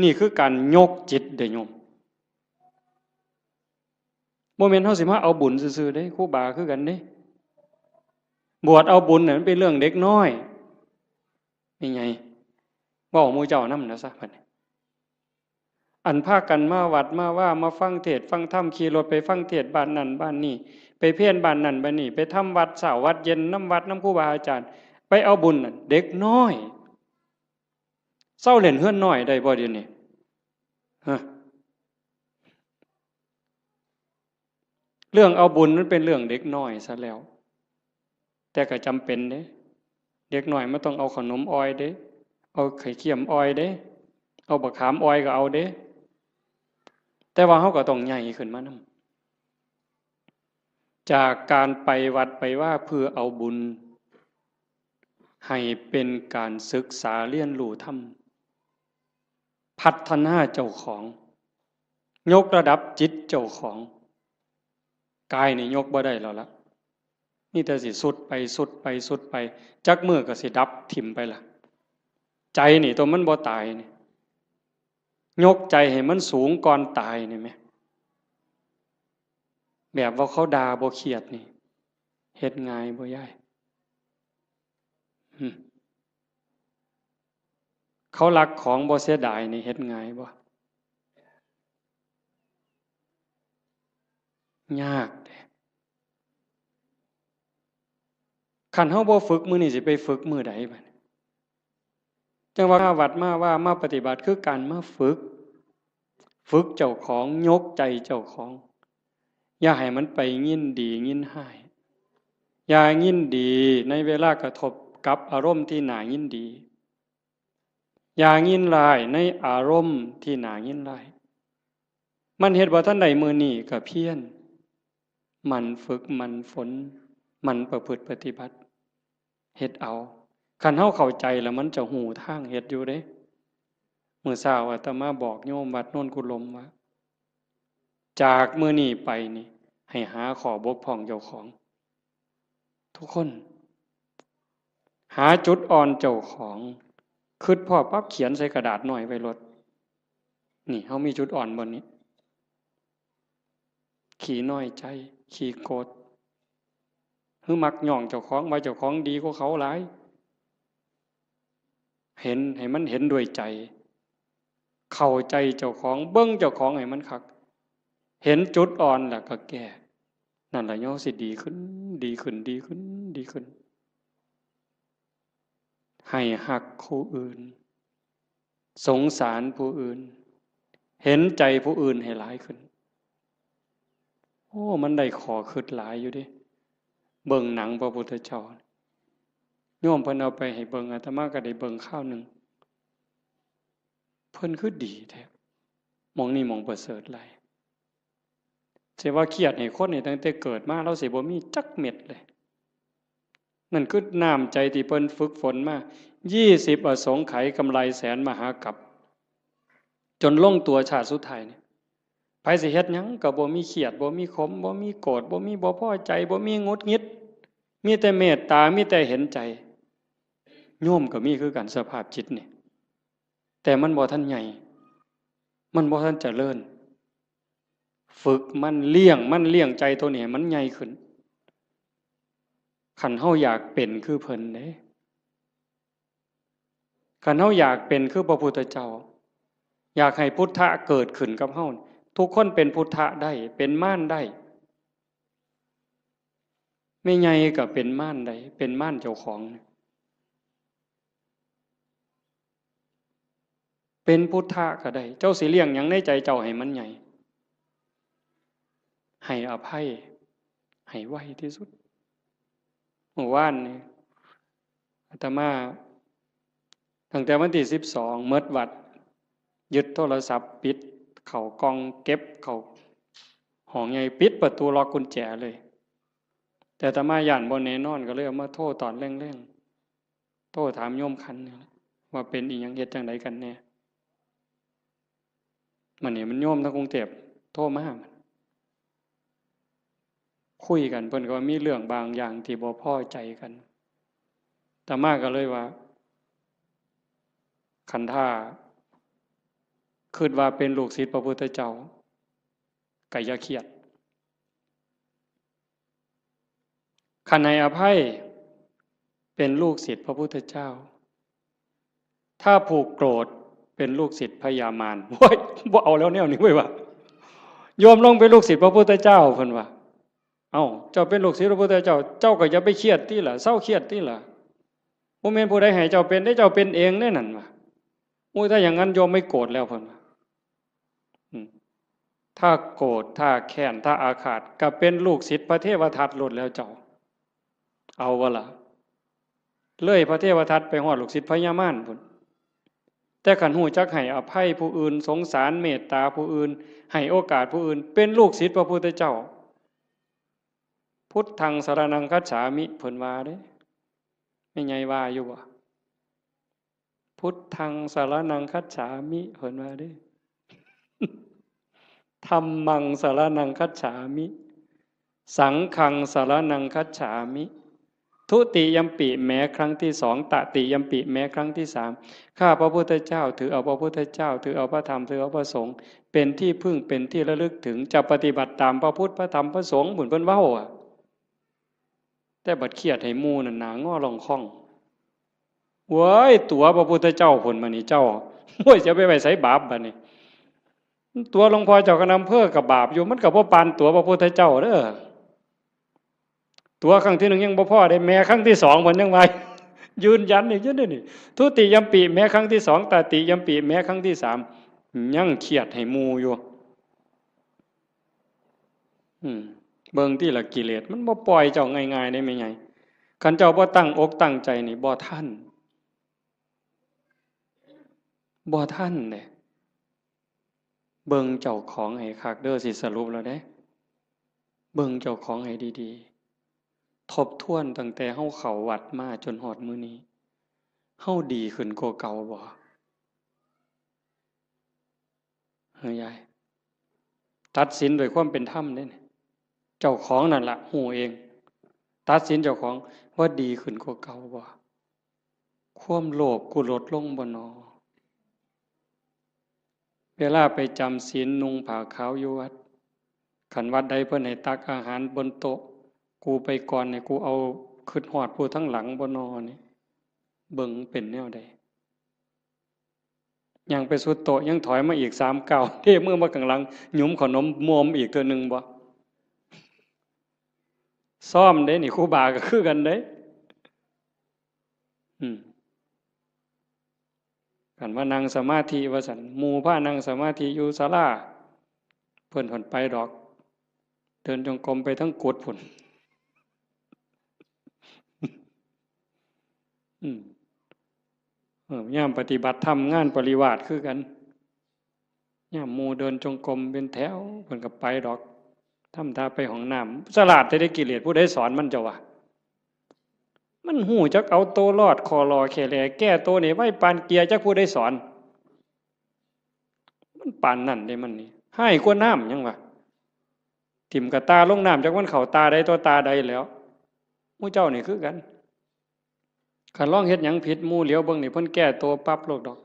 นี่คือการยกจิตเด้โยม บ่แม่นเฮาสิมาเอาบุญซื่อๆเด้ ครูบาคือกันเด้ บวชเอาบุญน่ะมันเป็นเรื่องเด็กน้อย นี่ไง เว้าหมู่เจ้านำนะซะ บัดนี้ อันพากันมาวัดมาวา มาฟังเทศน์ฟังธรรม ขี่รถไปฟังเทศน์บ้านนั่นบ้านนี่ ไปเพลบ้านนั่นบ้านนี่ ไปทำวัดเช้าวัดเย็นนำวัดนำครูบาอาจารย์ ไปเอาบุญน่ะ เด็กน้อย เซาเล่นเฮือนน้อยได้บ่เดี๋ยวนี้ ฮะ เรื่องเอาบุญมันเป็นเรื่องเด็กน้อยซะแล้ว แต่ก็จำเป็นเด้ เด็กน้อยมันต้องเอาขนมอ่อยเด้ เอาไข่เค็มอ่อยเด้ เอาบักขามอ่อยก็เอาเด้ แต่ว่าเฮาก็ต้องใหญ่ขึ้นมานำ จากการไปวัดไปวาเพื่อเอาบุญ ให้เป็นการศึกษาเรียนรู้ธรรม พัฒนาเจ้าของ ยกระดับจิตเจ้าของ กายนี่ยกบ่ได้แล้วละ มีแต่สิทรุดไปทรุดไปทรุดไป จักมื้อก็สิดับถิ่มไปละ ใจนี่ตัวมันบ่ตายนี่ ยกใจให้มันสูงก่อนตายนี่แหม แบบว่าเขาด่าบ่เครียดนี่ เฮ็ดง่ายบ่ยาย อืม เขาลักของบ่เสียดายนี่เฮ็ดง่ายบ่ ยากเด้ คันเฮาบ่ฝึกมื้อนี้สิไปฝึกมื้อใดบัดนี้ จั่งว่ามาวัดมาวา มาปฏิบัติคือการมาฝึก ฝึกเจ้าของ ยกใจเจ้าของ อย่าให้มันไปยินดียินร้าย อย่ายินดีในเวลากระทบกับอารมณ์ที่น่ายินดี อย่ายินร้ายในอารมณ์ที่น่ายินร้าย มันเฮ็ดบ่ทันได้มื้อนี้ก็เพียร หมั่นฝึก หมั่นฝน หมั่นประพฤติปฏิบัติ เฮ็ดเอา คันเฮาเข้าใจแล้วมันจะฮู้ทางเฮ็ดอยู่เด้ มื้อเช้าอาตมาบอกโยมวัดโนนกุลมว่า จากมื้อนี้ไปนี่ ให้หาข้อบกพร่องเจ้าของ ทุกคน หาจุดอ่อนเจ้าของ คิดพ้อปั๊บเขียนใส่กระดาษน้อยไว้โลด นี่ เฮามีจุดอ่อนบ่นี้ ขี้น้อยใจ ขี้โกรธ หรือมักย้องเจ้าของว่าเจ้าของดีกว่าเขาหลาย เห็นให้มันเห็นด้วยใจ เข้าใจเจ้าของ เบิ่งเจ้าของให้มันคัก เห็นจุดอ่อนแล้วก็แก้ นั่นล่ะเฮาสิดีขึ้น ดีขึ้น ดีขึ้น ดีขึ้น ให้ฮักผู้อื่น สงสารผู้อื่น เห็นใจผู้อื่นให้หลายขึ้น โอ้ มันได้ข้อคิดหลายอยู่เด้ เบิ่งหนังพระพุทธเจ้า โยมเพิ่นเอาไปให้เบิ่ง อาตมาก็ได้เบิ่งคราวหนึ่ง เพิ่นคือดีแท้ หม่องนี้หม่องประเสริฐหลาย สิว่าเครียดให้คนนี่ตั้งแต่เกิดมา ลาวสิบ่มีจักเม็ดเลย นั่นคือน้ำใจที่เพิ่นฝึกฝนมา ยี่สิบอสงไขยกำไรแสนมหากัป จนลงตัวชาติสุดท้ายนี่ ไผสิเฮ็ดหยังก็บ่มีเครียด บ่มีขม บ่มีโกรธ บ่มีบ่พอใจ บ่มีหงุดหงิด มีแต่เมตตา มีแต่เห็นใจ โยมก็มีคือกันสภาพจิตนี่ แต่มันบ่ทันใหญ่ มันบ่ทันเจริญ ฝึกมัน เลี้ยงมัน เลี้ยงใจตัวนี้ให้มันใหญ่ขึ้น คันเฮาอยากเป็นคือเพิ่นเด้ คันเฮาอยากเป็นคือพระพุทธเจ้า อยากให้พุทธะเกิดขึ้นกับเฮา ทุกคนเป็นพุทธะได้ เป็นมารได้ แม่ใหญ่ก็เป็นมารได้ เป็นมารเจ้าของ เป็นพุทธะก็ได้ เจ้าสิเลี้ยงหยังในใจเจ้าให้มันใหญ่ ให้อภัย ให้ไวที่สุด เมื่อวานนี่ อาตมา ตั้งแต่วันที่สิบสอง หมดวัด ยึดโทรศัพท์ ปิดเข้ากล่อง เก็บเข้าห้องใหญ่ ปิดประตู ล็อกกุญแจเลย แต่อาตมาย้านบ่แน่นอน ก็เลยเอามาโทรตอนแลงๆ โทรถามโยมขันนี่แหละ ว่าเป็นอีหยัง เฮ็ดจั่งใดกันแน่ มันนี่มันโยมทางกรุงเทพฯโทรมา คุยกัน เพิ่นก็ว่ามีเรื่องบางอย่างที่บ่พอใจกัน อาตมาก็เลยว่า คันถ้าคิดว่าเป็นลูกศิษย์พระพุทธเจ้า ก็อย่าเครียด คันให้อภัย เป็นลูกศิษย์พระพุทธเจ้า ถ้าผูกโกรธ เป็นลูกศิษย์พญามาร โอ้ย บ่เอาแล้วแนวนี้เว้ยว่ะ โยมลงเป็นลูกศิษย์พระพุทธเจ้า เพิ่นว่า เอ้า เจ้าเป็นลูกศิษย์พระพุทธเจ้า เจ้าก็อย่าไปเครียดติล่ะ เซาเครียดติล่ะ บ่แม่นผู้ใดให้เจ้าเป็นเด้ เจ้าเป็นเองเด้นั่นว่ะ โอ้ย ถ้าอย่างนั้นโยมไม่โกรธแล้ว เพิ่นว่า อืม ถ้าโกรธ ถ้าแค้น ถ้าอาฆาต ก็เป็นลูกศิษย์พระเทวทัตโลดแล้วเจ้า เอาบ่ล่ะ เลยพระเทวทัตไปฮอดลูกศิษย์พญามารพุ้น แต่คันฮู้จักให้อภัยผู้อื่น สงสารเมตตาผู้อื่น ให้โอกาสผู้อื่น เป็นลูกศิษย์พระพุทธเจ้า พุทธังสรณังคัจฉามิ เพิ่นว่าเด้ แม่ใหญ่ว่าอยู่บ่ พุทธังสรณังคัจฉามิ เพิ่นว่าเด้ ธัมมังสรณังคัจฉามิ สังฆังสรณังคัจฉามิ ทุติยัมปิ แม้ครั้งที่สอง ตติยัมปิ แม้ครั้งที่สาม ข้าพระพุทธเจ้าถือเอาพระพุทธเจ้า ถือเอาพระธรรม ถือเอาพระสงฆ์ เป็นที่พึ่ง เป็นที่ระลึกถึง จะปฏิบัติตามพระพุทธ พระธรรม พระสงฆ์ บุญเพิ่นเว้าอะ แต่บัดเครียดให้หมู่นั่นหน้างอลองคอง เว้ย ตั๋วพระพุทธเจ้าพุ้นมานี่เจ้า โอ้ย จะไปไว้ไสบาปบัดนี้ ตั๋วหลวงพ่อเจ้าคณะอำเภอก็บาปอยู่ มันก็บ่ปานตั๋วพระพุทธเจ้าเด้อ ตั๋วครั้งที่หนึ่งยังบ่พอเด้ แม้ครั้งที่สองเพิ่นยังว่า ยืนยันอีกอยู่เด้อนี่ ทุติยัมปิ แม้ครั้งที่สอง ตติยัมปิ แม้ครั้งที่สาม ยังเครียดให้หมู่อยู่ อืม เบิ่งติล่ะ กิเลสมันบ่ปล่อยเจ้าง่ายๆเด้แม่ใหญ่ คันเจ้าบ่ตั้งอกตั้งใจนี่บ่ทัน บ่ทันเด้ เบิ่งเจ้าของให้คักเด้อ สิสรุปแล้วเด้ เบิ่งเจ้าของให้ดีๆ ทบทวนตั้งแต่เฮาเข้าวัดมาจนฮอดมื้อนี้ เฮาดีขึ้นกว่าเก่าบ่ เฮ้ยยาย ตัดสินด้วยความเป็นธรรมเด้นี่ เจ้าของนั่นล่ะฮู้เอง ตัดสินเจ้าของว่าดีขึ้นกว่าเก่าบ่ ความโลภกูลดลงบ่นอ เวลาไปจำศีลนุ่งผ้าขาวอยู่วัด คันวัดใดเพิ่นให้ตักอาหารบนโต๊ะ กูไปก่อนนี่ กูเอาคิดฮอดผู้ทั้งหลังบ่นอนี่ เบิ่งเป็นแนวใด ย่างไปสุดโต๊ะ ยังถอยมาอีกสามก้าว เทมือมาข้างหลัง หยุมขนมมวมอีกเทื่อหนึ่งบ่ ซ้อมเด้นี่ ครูบาก็คือกันเด้ อืม คันว่านั่งสมาธิว่าซั่น หมู่พานั่งสมาธิอยู่ศาลา เพิ่นผ่อนไปดอก เดินจงกรมไปทั้งกุฏิพุ้น อืม เออ ยามปฏิบัติธรรมงานปริวาสคือกัน ยามหมู่เดินจงกรมเป็นแถว เพิ่นก็ไปดอก ทำท่าไปห้องน้ำ ฉลาดแต่ได้กิเลส ผู้ใดสอนมันเจ้าวะ มันฮู้จักเอาตัวรอด ข้อหล่อแค่แหล่แก้ตัวนี่ไว้ปานเกียร์ จักผู้ใดสอน มันปานนั่นเด้มันนี่ ฮ้ายกว่าน้ำยังวะ ถิ่มกะตาลงน้ำ จักมันเข้าตาใดต่อตาใดแล้ว หมู่เจ้านี่คือกัน คันลองเฮ็ดหยังผิด หมู่เหลียวเบิ่งนี่ เพิ่นแก้ตัวปั๊บโลดดอก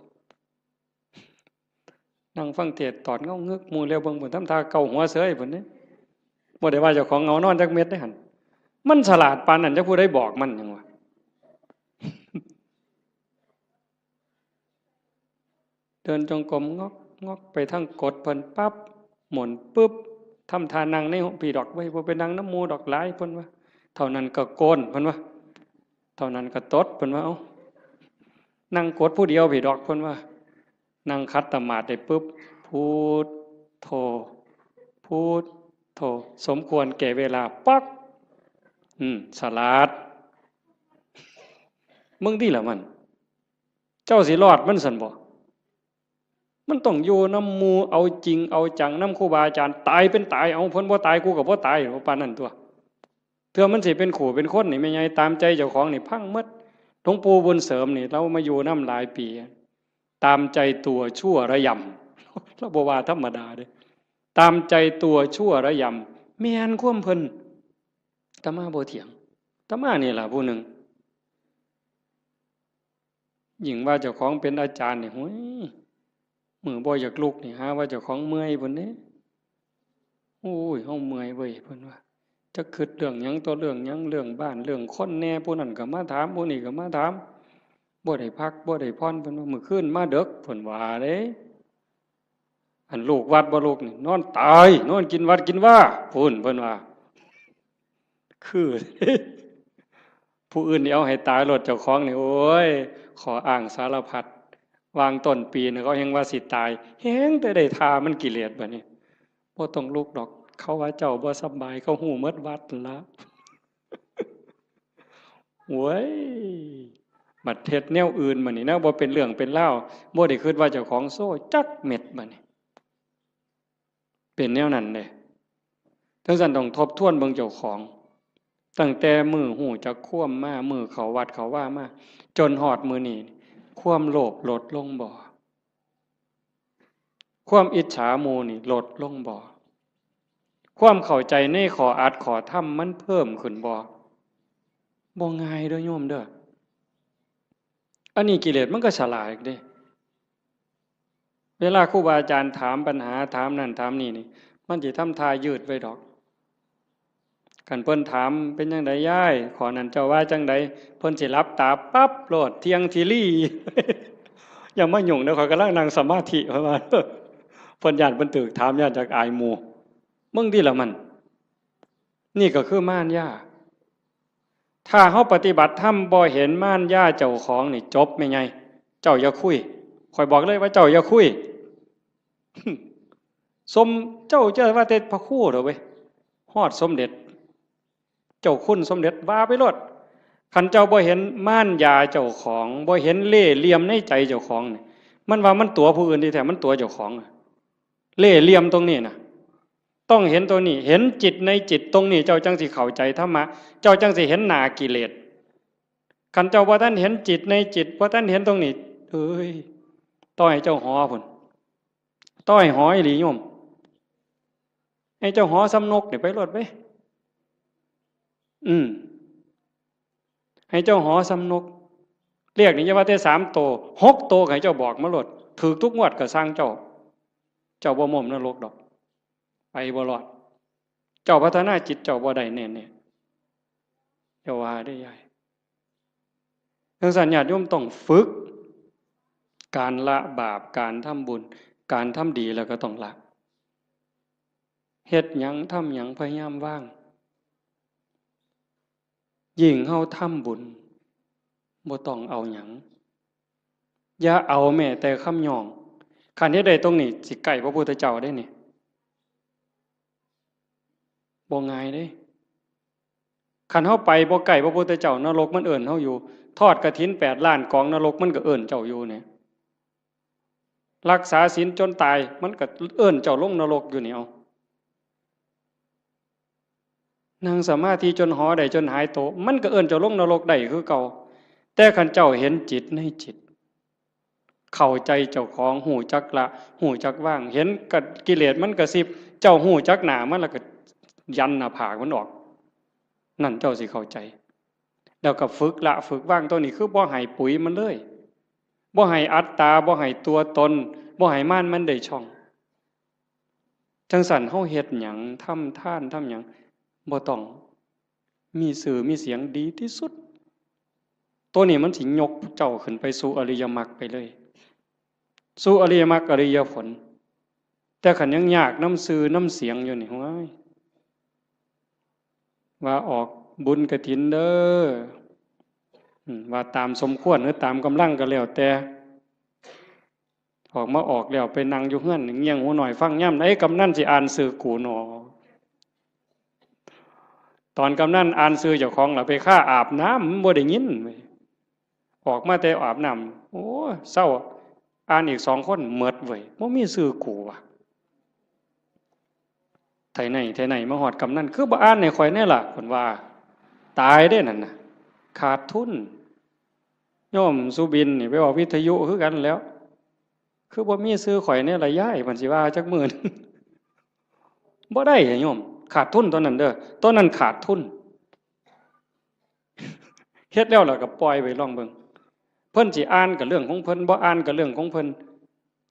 นั่งฟังเทศน์ตอดเงางึก หมู่เหลียวเบิ่ง เพิ่นทำท่าเกาหัวเสย เพิ่นเด้ บ่ได้ว่าเจ้าของเหงานอนจักเม็ดเด้หั่น มันฉลาดปานนั้น จักผู้ใดบอกมันหยังวะ เดินจงกรมงอกงอกไปทางกดเพิ่นปั๊บ หมุนปึ๊บ ทำท่านั่งในห้องพีดอก เว้ย บ่ไปนั่งนำหมู่ดอก หลาย เพิ่นว่า เท่านั้นก็โกน เพิ่นว่า เท่านั้นก็ตด เพิ่นว่า เอ้า นั่งกดผู้เดียวพีดอก เพิ่นว่า นั่งขัดสมาธิได้ปึ๊บ พุทโธ พุทโธ สมควรแก่เวลา ป๊อก อืม ฉลาด มึงติล่ะมัน เจ้าสิรอดมันซั่นบ่ มันต้องอยู่นำหมู่ เอาจริงเอาจังนำครูบาอาจารย์ ตายเป็นตาย เอา เพิ่นบ่ตาย กูก็บ่ตาย ว่าปานนั้นตั่ว เทื่อมันสิเป็นคู่เป็นคนนี่ แม่ใหญ่ ตามใจเจ้าของนี่ พังหมด หลวงปู่บุญเสริมนี่ ลาวมาอยู่นำหลายปี ตามใจตัวชั่วระยำ ลาวบ่ว่าธรรมดาเด้ ตามใจตัวชั่วระยำ แม่นความเพิ่น อาตมาบ่เถียง อาตมานี่ล่ะผู้หนึ่ง ยิ่งว่าเจ้าของเป็นอาจารย์นี่ โอ้ย มื้อบ่อยากลุกนี่ หาว่าเจ้าของเมื่อยพุ้นเด้ โอ้ย เฮาเมื่อยเว้ย เพิ่นว่า จักคิดเรื่องหยังต่อเรื่องหยัง เรื่องบ้าน เรื่องคนแหน่ ผู้นั้นก็มาถาม ผู้นี้ก็มาถาม บ่ได้พัก บ่ได้ผ่อน เพิ่นว่า มื้อคืนมาดึก เพิ่นว่าเด้ อันลูกวัดบ่ลูกนี่ นอนตาย นอนกินวัดกินวา พุ้น เพิ่นว่า คือ ผู้อื่นนี่เอาให้ตายโลด เจ้าของนี่ โอ้ย ข้ออ้างสารพัด วางต้นปีนี่เขาแฮ่งว่าสิตาย แฮ่งแต่ได้ท่ามันกิเลสบัดนี้ บ่ต้องลุกดอก เขาว่าเจ้าบ่สำบาย เขาฮู้หมดวัดนั่นละ โว้ย บัดเฮ็ดแนวอื่นบัดนี้ แนวบ่เป็นเรื่องเป็นราว บ่ได้คิดว่าเจ้าของโซ่จักเม็ดบัดนี้ เป็นแนวนั้นเด้ จั่งซั้นต้องทบทวนเบิ่งเจ้าของ ตั้งแต่มื้อฮู้จักความมา มื้อเข้าวัดเข้าวามา จนฮอดมื้อนี้ ความโลภลดลงบ่ ความอิจฉาหมู่นี่ลดลงบ่ ความเข้าใจในข้ออัดข้อธรรมมันเพิ่มขึ้นบ่ บ่ง่ายเด้อโยมเด้อ อันนี้กิเลสมันก็ฉลาดเด้ เวลาครูบาอาจารย์ถามปัญหา ถามนั่นถามนี่นี่ มันสิทำท่ายืดไว้ดอก คันเพิ่นถาม เป็นจั่งใดยาย ข้อนั้นเจ้าว่าจั่งใด เพิ่นสิหลับตาปั๊บโลด เที่ยงทีรี อย่ามายุ่งเด้อ ข้อยกำลังนั่งสมาธิ เพิ่นว่า เพิ่นย้านเพิ่นถูกถาม ย้านจักอายหมู่ มึงติล่ะมัน นี่ก็คือมารยา ถ้าเฮาปฏิบัติธรรมบ่เห็นมารยาเจ้าของนี่จบแม่ใหญ่ เจ้าอย่าคุย ข้อยบอกเลยว่าเจ้าอย่าคุย สม เจ้าจะว่าแต่พระครูเถาะเว้ย ฮอดสมเด็จ เจ้าคุณสมเด็จว่าไปโลด คันเจ้าบ่เห็นมารยาเจ้าของ บ่เห็นเล่ห์เหลี่ยมในใจเจ้าของนี่ มันว่ามันตั๋วผู้อื่นที่แท้มันตั๋วเจ้าของอะ เล่ห์เหลี่ยมตรงนี้น่ะ ต้องเห็นตรงนี้ เห็นจิตในจิตตรงนี้ เจ้าจั่งสิเข้าใจธรรมะ เจ้าจั่งสิเห็นหน้ากิเลส คันเจ้าบ่ทันเห็นจิตในจิต บ่ทันเห็นตรงนี้ เอ้ย ต่อให้เจ้าหอพุ้น ต่อให้หออีหลีโยม ให้เจ้าหอส่ำนกนี่ไปโลดเว้ย อืม ให้เจ้าหอส่ำนก เลขนี่อย่าว่าแต่สามโต หกโตก็ให้เจ้าบอกมาโลด ถูกทุกงวดก็ซ่างเจ้า เจ้าบ่ม้มนรกดอก ไปบ่รอด เจ้าพัฒนาจิตเจ้าบ่ได้แน่ๆ อย่าว่าเด้อยาย จั่งซั้นญาติโยมต้องฝึก การละบาป การทำบุญ การทำดีแล้วก็ต้องละ เฮ็ดหยังทำหยังพยายามวาง ยิ่งเฮาทำบุญ บ่ต้องเอาหยัง อย่าเอาแม้แต่คำย่อง คันเฮ็ดได้ตรงนี้ สิใกล้พระพุทธเจ้าได้นี่ บ่ง่ายเด้ คันเฮาไปบ่ใกล้พระพุทธเจ้า นรกมันเอิ้นเฮาอยู่ ทอดกฐินแปดล้านกอง นรกมันก็เอิ้นเจ้าอยู่เนี่ย รักษาศีลจนตาย มันก็เอิ้นเจ้าลงนรกอยู่นี่ เอา นั่งสมาธิจนหอได้จนหายโต มันก็เอิ้นเจ้าลงนรกได้คือเก่า แต่คันเจ้าเห็นจิตในจิต เข้าใจเจ้าของ ฮู้จักละ ฮู้จักวาง เห็นกะ กิเลสมันกระซิบ เจ้าฮู้จักหน้ามันแล้วก็ยันหน้าผากมันออก นั่นเจ้าสิเข้าใจ แล้วก็ฝึกละฝึกวาง ตัวนี้คือบ่ให้ปุ๋ยมันเลย บ่ให้อัตตา บ่ให้ตัวตน บ่ให้มารมันได้ช่อง จั่งซั้นเฮาเฮ็ดหยัง ทำทาน ทำหยัง บ่ต้อง มีชื่อมีเสียงดีที่สุด ตัวนี้มันสิยกเจ้าขึ้นไปสู่อริยมรรคไปเลย สู่อริยมรรคอริยผล แต่คันยังยากนำชื่อนำเสียงอยู่นี่ โอ้ย ว่าออกบุญกฐินเด้อ อืม ว่าตามสมควรหรือตามกำลังก็แล้วแต่ ออกมาออกแล้วไปนั่งอยู่เฮือนเงี่ยงหูหน่อยฟังยามใดกำนันสิอ่านชื่อกูหนอ ตอนกำนันอ่านชื่อเจ้าของล่ะไปคาอาบน้ำ มันบ่ได้ยินเว้ย ออกมาแต่อาบน้ำ โอ้ เซา อ่านอีกสองคนหมดเว้ย บ่มีชื่อกูว่ะ ไถไห้ไถนามาฮอดกำนัน คือบ่อ่านให้ข้อยแน่ล่ะ เพิ่นว่า ตายเด้นั่นน่ะ ขาดทุน โยมสุบินนี่ไปออกวิทยุคือกันแหล้ว คือบ่มีชื่อข้อยแน่ล่ะยาย เพิ่นสิว่าจักมื้อหนึ่ง บ่ได้อะโยม ขาดทุนตอนนั้นเด้อ ตอนนั้นขาดทุน เฮ็ดแล้วล่ะก็ปล่อยไว้ลองเบิ่ง เพิ่นสิอ่านก็เรื่องของเพิ่น บ่อ่านก็เรื่องของเพิ่น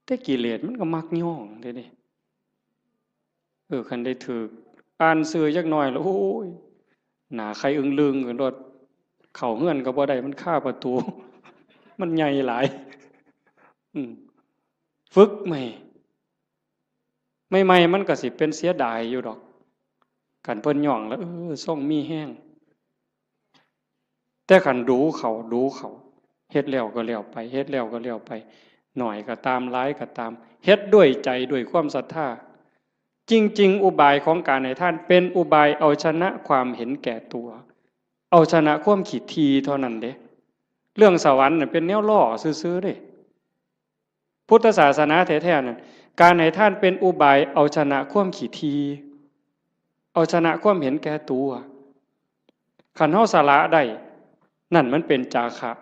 แต่กิเลสมันก็มักย้องเด้นี่ เออ คันได้ถืกอ่านชื่อจักหน่อยแล้ว โอ้ย หน้าไข่อึ้งลึงกันโลด เข้าเฮือนก็บ่ได้ มันคาประตู มันใหญ่หลาย อืม ฝึกใหม่ ใหม่ๆ มันก็สิเป็นเสียดายอยู่ดอก คันเพิ่นย้องแล้ว เออ ทรงมีแฮง แต่คันดูเขา ดูเขา เฮ็ดแล้วก็แล้วไป เฮ็ดแล้วก็แล้วไป น้อยก็ตาม หลายก็ตาม เฮ็ดด้วยใจ ด้วยความศรัทธา จริงๆ อุบายของการให้ทานเป็นอุบายเอาชนะความเห็นแก่ตัว เอาชนะความขี้ถี่เท่านั้นเด้ เรื่องสวรรค์น่ะเป็นแนวล่อซื่อๆ เด้ พุทธศาสนาแท้ๆ นั่น การให้ทานเป็นอุบายเอาชนะความขี้ถี่ เอาชนะความเห็นแก่ตัว คันเฮาสละได้ นั่นมันเป็นจาคะ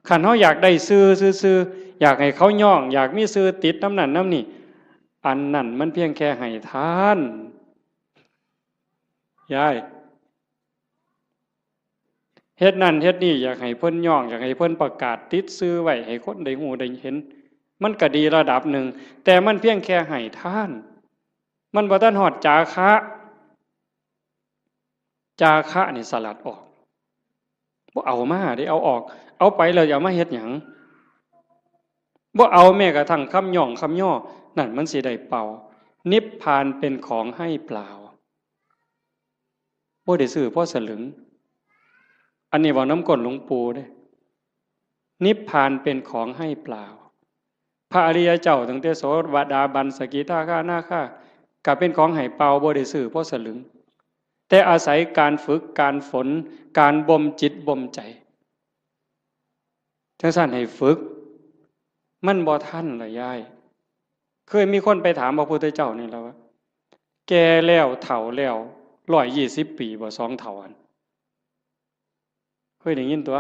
คันเฮาอยากได้ชื่อซื่อๆ อยากให้เขาย้อง อยากมีชื่อติดนำนั่นนำนี่ อันนั้นมันเพียงแค่ให้ทาน ยาย เฮ็ดนั่นเฮ็ดนี่ อยากให้เพิ่นย้อง อยากให้เพิ่นประกาศติดชื่อไว้ ให้คนได้ฮู้ได้เห็น มันก็ดีระดับหนึ่ง แต่มันเพียงแค่ให้ทาน มันบ่ทันฮอดจาคะ จาคะนี่สลัดออก บ่เอามาเด้ เอาออก เอาไปแล้วจะเอามาเฮ็ดหยัง บ่เอาแม้กระทั่งคำย้องคำย่อ นั่นมันสิได้เปล่า นิพพานเป็นของให้เปล่า บ่ได้ซื้อพอสลึง อันนี้เว้านำก้นหลวงปู่เด้ นิพพานเป็นของให้เปล่า พระอริยเจ้าตั้งแต่โสดาบัน สกิทาคานาคา ก็เป็นของให้เปล่า บ่ได้ซื้อพอสลึง แต่อาศัยการฝึก การฝน การบ่มจิตบ่มใจ จั่งซั้นให้ฝึก มันบ่ทันล่ะยาย เคยมีคนไปถามพระพุทธเจ้านี่ล่ะว่า แก่แล้วเฒ่าแล้ว ร้อยยี่สิบปีบ่ สองเฒ่าหั่น เคยได้ยินตั๊ว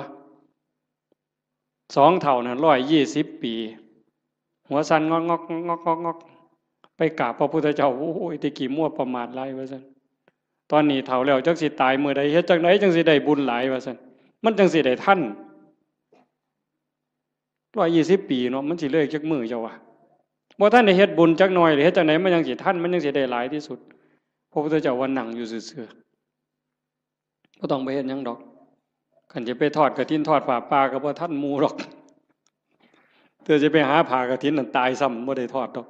สองเฒ่านั่น ร้อยยี่สิบปี หัวสั่นงอกๆ งอกๆ งอกๆ ไปกราบพระพุทธเจ้า โอ้ย แต่กี้มัวประมาทหลายว่าซั่น ตอนนี้เฒ่าแล้วจักสิตายมื้อใด เฮ็ดจั่งใดจั่งสิได้บุญหลายว่าซั่น มันจั่งสิได้ทัน ร้อยยี่สิบปีเนาะ มันสิเลยจักมื้อเจ้าว่า บ่ทันได้เฮ็ดบุญจักหน่อย เฮ็ดจั่งใดมันจั่งสิทัน มันจั่งสิได้หลายที่สุด พระพุทธเจ้าว่านั่งอยู่ซื่อๆ บ่ต้องไปเฮ็ดหยังดอก คันจะไปทอดกฐินทอดผ้าป่าก็บ่ทันหมู่ดอก เทื่อสิไปหาผ้ากฐินนั่นตายซ้ำ บ่ได้ทอดดอก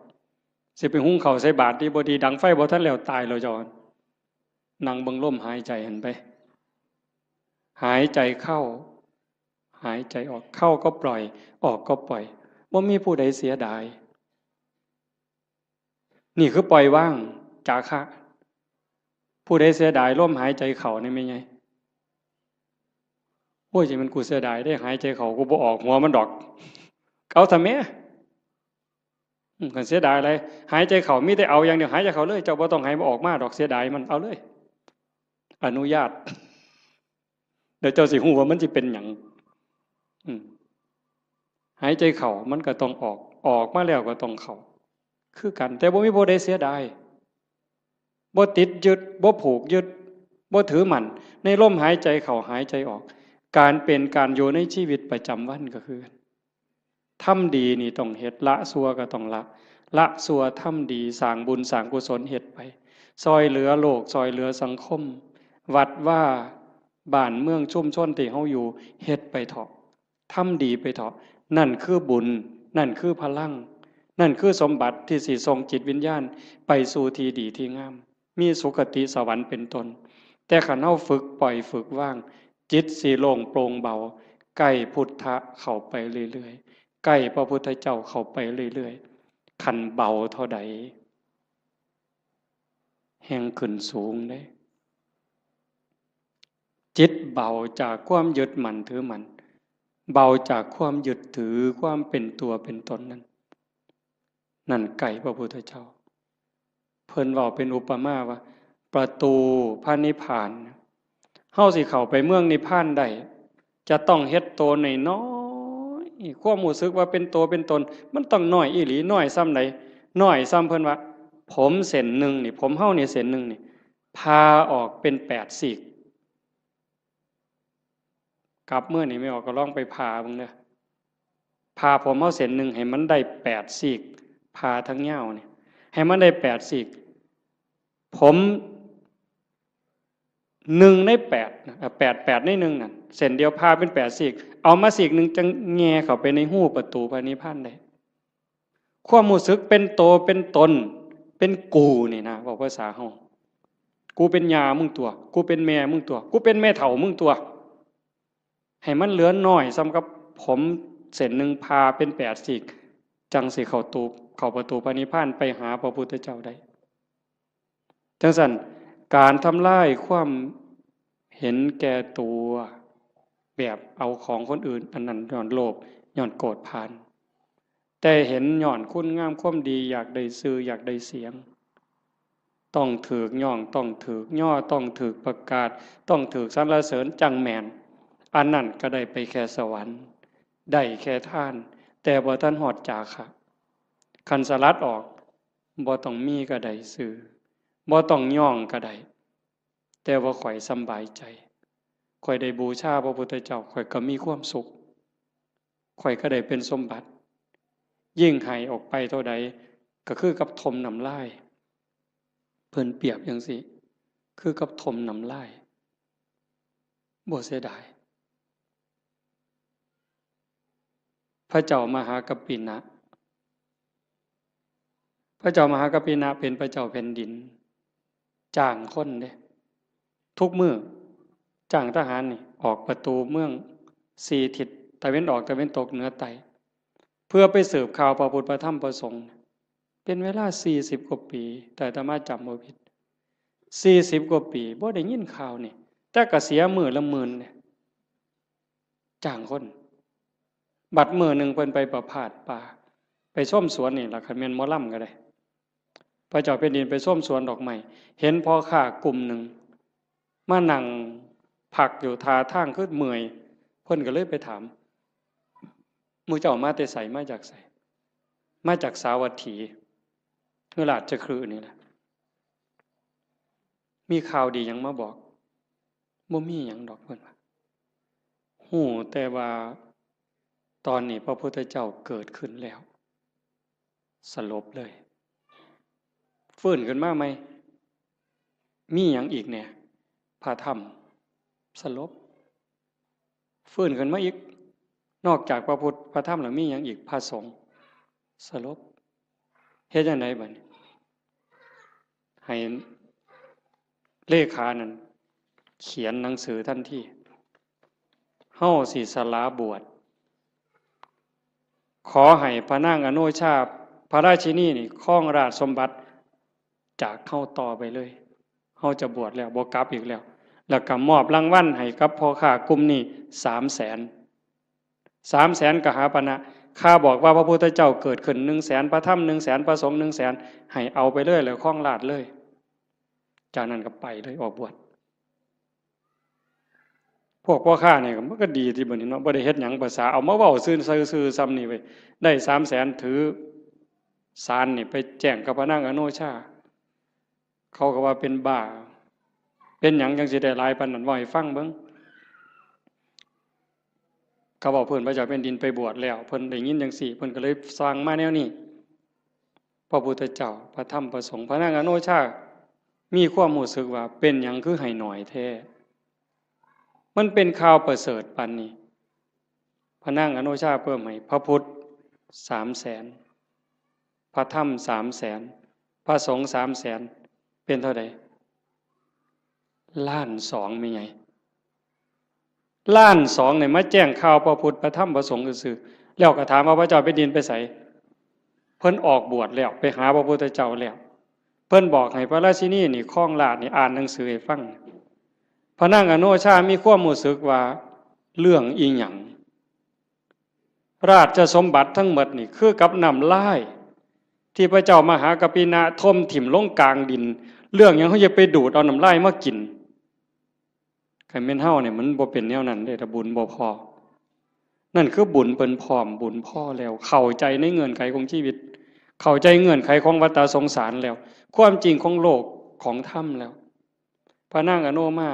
สิไปหุงข้าวใส่บาตรดีบ่ดี ดังไฟบ่ทันแล้ว ตายแล้วเจ้า นั่งเบิ่งลมหายใจหั่นไป หายใจเข้า หายใจออก เข้าก็ปล่อย ออกก็ปล่อย บ่มีผู้ใดเสียดาย นี่คือปล่อยวาง จาคะ ผู้ใดเสียดายลมหายใจเข้านี่แม่นไง โอ้ย จั่งแม่นกูเสียดายเด้ หายใจเข้ากูบ่ออกหัวมันดอก เอาซะแหม อืม คันเสียดายอะไร หายใจเข้ามีแต่เอาอย่างเดียว หายใจเข้าเลย เจ้าบ่ต้องให้มันออกมาดอก เสียดายมัน เอาเลย อนุญาต เดี๋ยวเจ้าสิฮู้ว่ามันสิเป็นหยัง อืม หายใจเข้ามันก็ต้องออก ออกมาแล้วก็ต้องเข้า คือกัน แต่บ่มีผู้ใดเสียดาย บ่ติดยึด บ่ผูกยึด บ่ถือมั่น ในลมหายใจเข้าหายใจออก การเป็นการอยู่ในชีวิตประจำวันก็คือ ทำดีนี่ต้องเฮ็ด ละชั่วก็ต้องละ ละชั่วทำดี สร้างบุญสร้างกุศลเฮ็ดไป ซ่อยเหลือโลก ซ่อยเหลือสังคม วัดวา บ้านเมืองชุมชนที่เฮาอยู่ เฮ็ดไปเถาะ ทำดีไปเถาะ นั่นคือบุญ นั่นคือพลัง นั่นคือสมบัติที่สิส่งจิตวิญญาณไปสู่ที่ดีที่งาม มีสุคติสวรรค์เป็นต้น แต่คันเฮาฝึกปล่อยฝึกวาง จิตสิโล่งโปร่งเบา ใกล้พุทธะเข้าไปเรื่อยๆ ใกล้พระพุทธเจ้าเข้าไปเรื่อยๆ คันเบาเท่าใด แฮ่งขึ้นสูงเด้ จิตเบาจากความยึดมั่นถือมั่น เบาจากความยึดถือความเป็นตัวเป็นตนนั้น นั่นใกล้พระพุทธเจ้า เพิ่นเว้าเป็นอุปมาว่า ประตูพระนิพพาน เฮาสิเข้าไปเมืองนิพพานได้ จะต้องเฮ็ดโตน้อยๆ ความรู้สึกว่าเป็นโตเป็นตน มันต้องน้อยอีหลี น้อยส่ำใด น้อยส่ำเพิ่นว่า ผมเส้นหนึ่งนี่ ผมเฮานี่เส้นหนึ่งนี่ ผ่าออกเป็นแปดซีก กลับเมือนี่แม่ออกก็ลองไปผ่าเบิ่งเด้อ ผ่าผมเฮาเส้นหนึ่งให้มันได้แปดซีก ผ่าทั้งยาวนี่ ให้มันได้แปดซีก ผมหนึ่งในแปดนะ เอ่อ แปด แปดในหนึ่งนั่น เส้นเดียวผ่าเป็นแปดซีก เอามาซีกหนึ่งจั่งแหย่เข้าไปในฮูประตูพระนิพพานได้ ความรู้สึกเป็นโตเป็นตน เป็นกูนี่นะ เว้าภาษาเฮา กูเป็นย่ามึงตั๊ว กูเป็นแม่มึงตั๊ว กูเป็นแม่เฒ่ามึงตั๊ว ให้มันเหลือน้อยส่ำกับผมเส้นหนึ่งผ่าเป็นแปดซีก จั่งสิเข้าตู เข้าประตูพระนิพพานไปหาพระพุทธเจ้าได้ จั่งซั้น การทำลายความเห็นแก่ตัว แบบเอาของคนอื่น อันนั้นย้อนโลภ ย้อนโกรธผาน แต่เห็นย้อนคุณงามความดี อยากได้ชื่อ อยากได้เสียง ต้องถูกย้อง ต้องถูกย่อ ต้องถูกประกาศ ต้องถูกสรรเสริญจั่งแม่น อันนั้นก็ได้ไปแค่สวรรค์ ได้แค่ทาน แต่บ่ทันฮอดจาคะ คันสลัดออก บ่ต้องมีก็ได้ชื่อ บ่ต้องย้องก็ได้ แต่ว่าข้อยสำบายใจ ข้อยได้บูชาพระพุทธเจ้า ข้อยก็มีความสุข ข้อยก็ได้เป็นสมบัติ ยิ่งให้ออกไปเท่าใด ก็คือกับถมน้ำลาย เพิ่นเปรียบจั่งซี้ คือกับถมน้ำลาย บ่เสียดาย พระเจ้ามหากัปปินะ พระเจ้ามหากัปปินะเป็นพระเจ้าแผ่นดิน จ้างคนเด้ ทุกมื้อ จ้างทหารนี่ ออกประตูเมืองสี่ทิศ ตะเว็นออก ตะเว็นตก เหนือ ใต้ เพื่อไปสืบข่าวพระพุทธ พระธรรม พระสงฆ์ เป็นเวลาสี่สิบกว่าปี ถ้าอาตมาจำบ่ผิด สี่สิบกว่าปี บ่ได้ยินข่าวนี่ แต่ก็เสียมื้อละหมื่นเนี่ย จ้างคน บัดมื้อหนึ่งเพิ่นไปประพาสป่า ไปชมสวนนี่ล่ะ คันแม่นหมอลำก็ได้ พระเจ้าแผ่นดินไปชมสวนดอกไม้ เห็นพ่อค้ากลุ่มหนึ่ง มานั่งพักอยู่ท่าทางคือเมื่อย เพิ่นก็เลยไปถาม หมู่เจ้ามาแต่ไส มาจากไส มาจากสาวัตถี คือราชคฤห์นี่แหละ มีข่าวดีหยังมาบอก บ่มีหยังดอก เพิ่นว่า ฮู้แต่ว่าตอนนี้พระพุทธเจ้าเกิดขึ้นแล้ว สลบเลย ฟื้นขึ้นมาใหม่ มีหยังอีกแหน่ พระธรรม สลบ ฟื้นขึ้นมาอีก นอกจากพระพุทธ พระธรรมแล้วมีหยังอีก พระสงฆ์ สลบ เฮ็ดจั่งใดบัดนี้ ให้เลขานั่นเขียนหนังสือทันที เฮาสิสละบวช ขอให้พระนางอโนชา พระราชินีนี่ครองราชสมบัติจากเฮาต่อไปเลย เฮาจะบวชแล้ว บ่กลับอีกแล้ว แล้วก็มอบรางวัลให้กับพ่อค้ากลุ่มนี้สามแสน สามแสนกหาปณะ ข้าบอกว่าพระพุทธเจ้าเกิดขึ้นหนึ่งแสน พระธรรมหนึ่งแสน พระสงฆ์หนึ่งแสน ให้เอาไปเลย แล้วครองราชย์เลย จากนั้นก็ไปเลย ออกบวช พวกพ่อค้านี่มันก็ดีติบัดนี้เนาะ บ่ได้เฮ็ดหยัง ภาษาเอามาเว้าซื่อๆ ซื่อๆ ส่ำนี่เว้ย ได้สามแสน ถือสารนี่ไปแจ้งกับพระนางอโนชา เขาก็ว่าเป็นบ้า เป็นหยังจั่งสิได้หลายปานนั้น เว้าให้ฟังเบิ่ง เขาบอกเพิ่นพระเจ้าแผ่นดินไปบวชแล้ว เพิ่นได้ยินจังซี่ เพิ่นก็เลยสั่งมาแนวนี้ พระพุทธเจ้า พระธรรม พระสงฆ์ พระนางอโนชา มีความรู้สึกว่าเป็นหยังคือให้หน่อยแท้ มันเป็นข่าวประเสริฐปานนี้ พระนางอโนชาเพิ่มให้พระพุทธสามแสน พระธรรมสามแสน พระสงฆ์สามแสน เป็นเท่าใด ล้านสอง แม่ใหญ่ ล้านสองเนี่ยมาแจ้งข่าวพระพุทธพระธรรมพระสงฆ์ซื่อๆ แล้วก็ถามว่าพระเจ้าแผ่นดินไปไส เพิ่นออกบวชแล้ว ไปหาพระพุทธเจ้าแล้ว เพิ่นบอกให้พระราชินีนี่ครองราชย์นี่อ่านหนังสือให้ฟัง พระนางอโนชามีความรู้สึกว่าเรื่องอีหยัง ราชสมบัติทั้งหมดนี่คือกับน้ำลาย ที่พระเจ้ามหากัปปินะถมถิ่มลงกลางดิน เรื่องหยังเขาจะไปดูดเอาน้ำลายมากิน คันแม่นเฮาเนี่ยมันบ่เป็นแนวนั้นเด้ ถ้าบุญบ่พอ นั่นคือบุญเพิ่นพร้อม บุญพอแล้ว เข้าใจในเงื่อนไขของชีวิต เข้าใจเงื่อนไขของวัฏสงสารแล้ว ความจริงของโลกของธรรมแล้ว พระนางอโนมา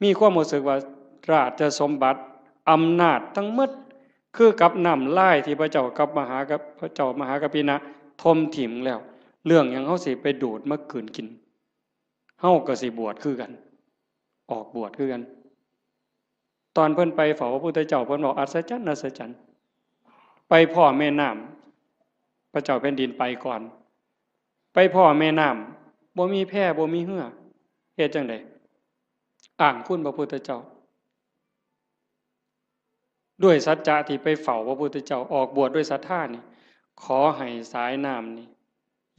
มีความรู้สึกว่าราชสมบัติ อำนาจทั้งหมด คือกับน้ำลายที่พระเจ้ากับมหากับ พระเจ้ามหากัปปินะถมถิ่มแล้ว เรื่องหยังเฮาสิไปดูดมากืนกิน เฮาก็สิบวชคือกัน ออกบวชคือกัน ตอนเพิ่นไปเฝ้าพระพุทธเจ้า เพิ่นบอกอัศจรรย์ อัศจรรย์ ไปพ้อแม่น้ำ พระเจ้าแผ่นดินไปก่อน ไปพ้อแม่น้ำ บ่มีแพ บ่มีเฮือ เฮ็ดจั่งใด อ้างคุณพระพุทธเจ้า ด้วยสัจจะที่ไปเฝ้าพระพุทธเจ้า ออกบวชด้วยศรัทธานี่ ขอให้สายน้ำนี่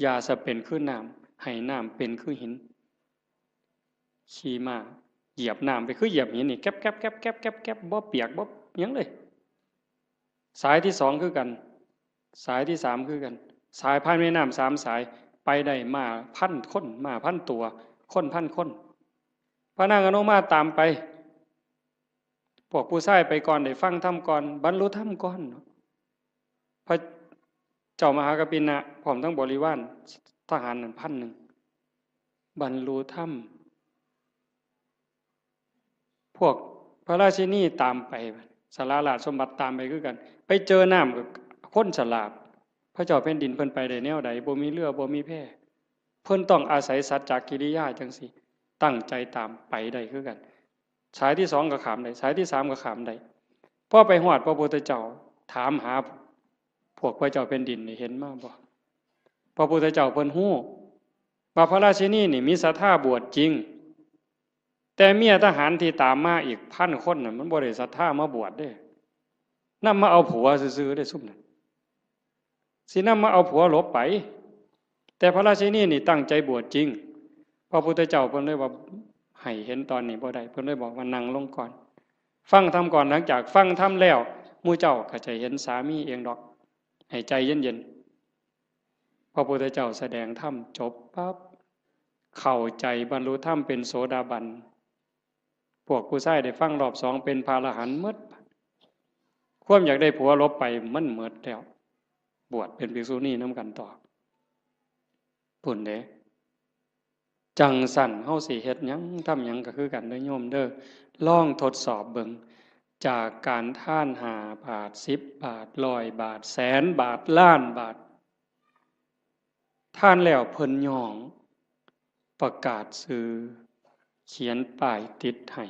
อย่าสะเป็นคือน้ำ ให้น้ำเป็นคือหิน ขี่ม้าเหยียบน้ำไปคือเหยียบหินนี่ แก๊บแก๊บแก๊บแก๊บแก๊บแก๊บ บ่เปียกบ่หยังเลย สายที่สองคือกัน สายที่สามคือกัน สายผ่านแม่น้ำสามสาย ไปได้ม้าพันคน ม้าพันตัว คนพันคน พระนางอโนมาตามไป พวกผู้ชายไปก่อน ได้ฟังธรรมก่อน บรรลุธรรมก่อน พระเจ้ามหากัปปินะพร้อมทั้งบริวารทหารนั่นพันหนึ่ง บรรลุธรรม พวกพระราชินีตามไป สละราชสมบัติตามไปคือกัน ไปเจอน้ำก็คนสลาด พระเจ้าแผ่นดินเพิ่นไปได้แนวใด บ่มีเฮือ บ่มีแพ เพิ่นต้องอาศัยสัจจกิริยาจั่งซี้ ตั้งใจตามไปได้คือกัน สายที่สองก็ข้ามได้ สายที่สามก็ข้ามได้ พอไปฮอดพระพุทธเจ้า ถามหาพวกพระเจ้าแผ่นดินนี่ เห็นมาบ่ พระพุทธเจ้าเพิ่นฮู้ว่าพระราชินีนี่มีศรัทธาบวชจริง แต่เมียทหารที่ตามมาอีกพันคนน่ะ มันบ่ได้ศรัทธามาบวชเด้ นำมาเอาผัวซื่อๆเด้ซุมนั้น สินำมาเอาผัวหลบไป แต่พระราชินีนี่ตั้งใจบวชจริง พระพุทธเจ้าเพิ่นเลยว่า ให้เห็นตอนนี้บ่ได้ เพิ่นเลยบอกว่านั่งลงก่อน ฟังธรรมก่อน หลังจากฟังธรรมแล้ว หมู่เจ้าก็จะเห็นสามีเองดอก ให้ใจเย็นๆ พระพุทธเจ้าแสดงธรรมจบปั๊บ เข้าใจบรรลุธรรมเป็นโสดาบัน พวกผู้ชายได้ฟังรอบสองเป็นพระอรหันต์หมด ความอยากได้ผัวหลบไปมันหมดแล้ว บวชเป็นภิกษุณีนำกันต่อ พุ้นเด้ จั่งซั้นเฮาสิเฮ็ดหยังทำหยังก็คือกันเด้อโยมเด้อ ลองทดสอบเบิ่ง จากการทานห้าบาท สิบบาท ร้อยบาท แสนบาท ล้านบาท ทานแล้วเพิ่นย้อง ประกาศชื่อ เขียนป้ายติดให้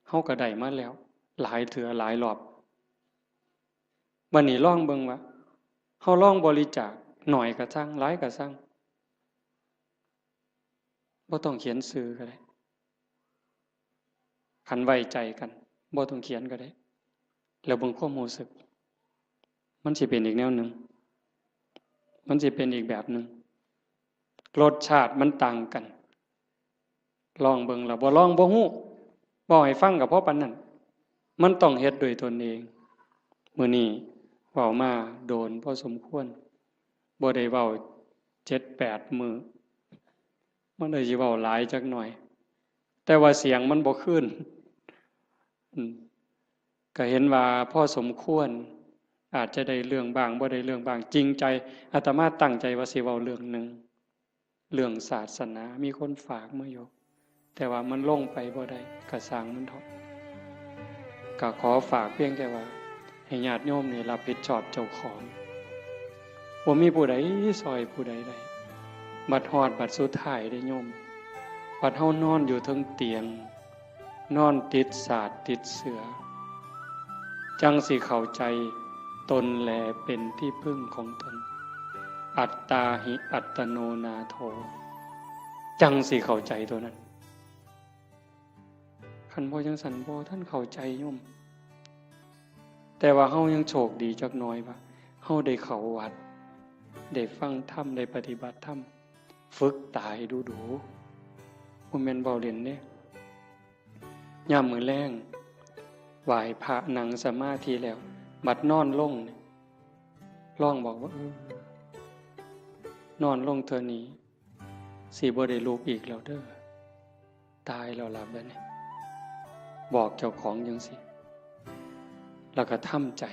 เฮาก็ได้มาแล้ว หลายเทื่อหลายรอบ บัดนี้ลองเบิ่งว่า เฮาลองบริจาค น้อยก็ซัง หลายก็ซัง บ่ต้องเขียนชื่อก็ได้ คันไว้ใจกัน บ่ต้องเขียนก็ได้ แล้วเบิ่งความรู้สึก มันสิเป็นอีกแนวหนึ่ง มันสิเป็นอีกแบบหนึ่ง รสชาติมันต่างกัน ลองเบิ่ง แล้วบ่ลองบ่ฮู้ เว้าให้ฟังก็พอปานนั้น มันต้องเฮ็ดด้วยตนเอง มื้อนี้เว้ามาโดนพอสมควร บ่ได้เว้าเจ็ดแปดมื้อ มันเลยสิเว้าหลายจักหน่อย แต่ว่าเสียงมันบ่คืน อืม ก็เห็นว่าพอสมควร อาจจะได้เรื่องบ้าง บ่ได้เรื่องบ้าง จริงใจ อาตมาตั้งใจว่าสิเว้าเรื่องหนึ่ง เรื่องศาสนา มีคนฝากมาอยู่ แต่ว่ามันลงไปบ่ได้ ก็ซ่างมันเถาะ ก็ขอฝากเพียงแค่ว่า ให้ญาติโยมนี่รับผิดชอบเจ้าของ บ่มีผู้ใดซอยผู้ใดได้ บัดฮอดบัดสุดท้ายเด้โยม บัดเฮานอนอยู่เทิงเตียง นอนติดสาดติดเสื่อ จั่งสิเข้าใจตนแลเป็นที่พึ่งของตน อัตตาหิอัตโนนาโถ จั่งสิเข้าใจตัวนั้น คันบ่จั่งซั้นบ่ทันเข้าใจโยม แต่ว่าเฮายังโชคดีจักหน่อยว่า เฮาได้เข้าวัด ได้ฟังธรรม ได้ปฏิบัติธรรม ฝึกตายดูๆ บ่แม่นเว้าเล่นเด้ ยามมื้อแลง ไหว้พระนั่งสมาธิแล้ว บัดนอนลงนี่ ลองบอกว่า เออ นอนลงเทื่อนี้ สิบ่ได้ลุกอีกแล้วเด้อ ตายแล้วล่ะบัดนี้ บอกเจ้าของจั่งซี้ แล้วก็ทำใจ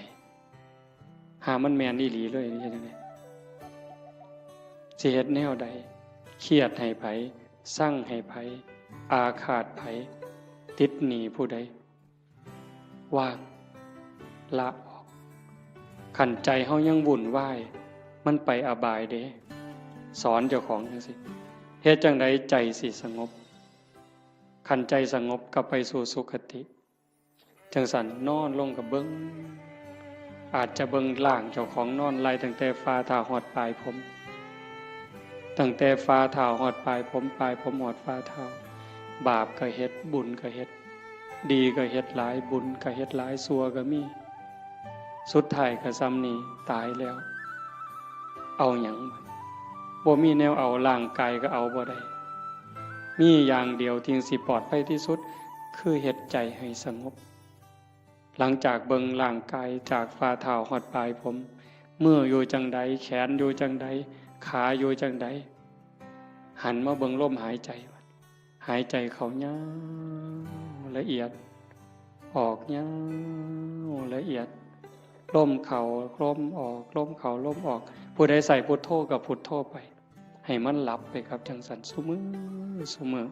หามันแม่นอีหลีเลย เฮ็ดจั่งใด สิเฮ็ดแนวใด เครียดให้ไผ ซังให้ไผ อาฆาตไผ ติดหนี้ผู้ใด วาง ละออก คันใจเฮายังวุ่นวาย มันไปอบายเด้ สอนเจ้าของจั่งซี้ เฮ็ดจั่งใดใจสิสงบ คันใจสงบก็ไปสู่สุคติ จั่งซั้นนอนลงก็เบิ่ง อาจจะเบิ่งร่างเจ้าของนอนไล่ตั้งแต่ฝ่าเท้าฮอดปลายผม ตั้งแต่ฝ่าเท้าฮอดปลายผม ปลายผมฮอดฝ่าเท้า บาปก็เฮ็ด บุญก็เฮ็ด ดีก็เฮ็ดหลาย บุญก็เฮ็ดหลาย ชั่วก็มี สุดท้ายก็ส่ำนี้ ตายแล้ว เอาหยัง บ่มีแนวเอา ร่างกายก็เอาบ่ได้ มีอย่างเดียวที่สิปลอดภัยที่สุด คือเฮ็ดใจให้สงบ หลังจากเบิ่งร่างกายจากฝ่าเท้าฮอดปลายผม มืออยู่จั่งใด แขนอยู่จั่งใด ขาอยู่จั่งใด หันมาเบิ่งลมหายใจ หายใจเข้ายาวละเอียด ออกยาวละเอียด ลมเข้าลมออก ลมเข้าลมออก ผู้ใดใส่พุทโธก็พุทโธไป ให้มันหลับไปครับ จั่งซั้นซุมื้อซุมื้อ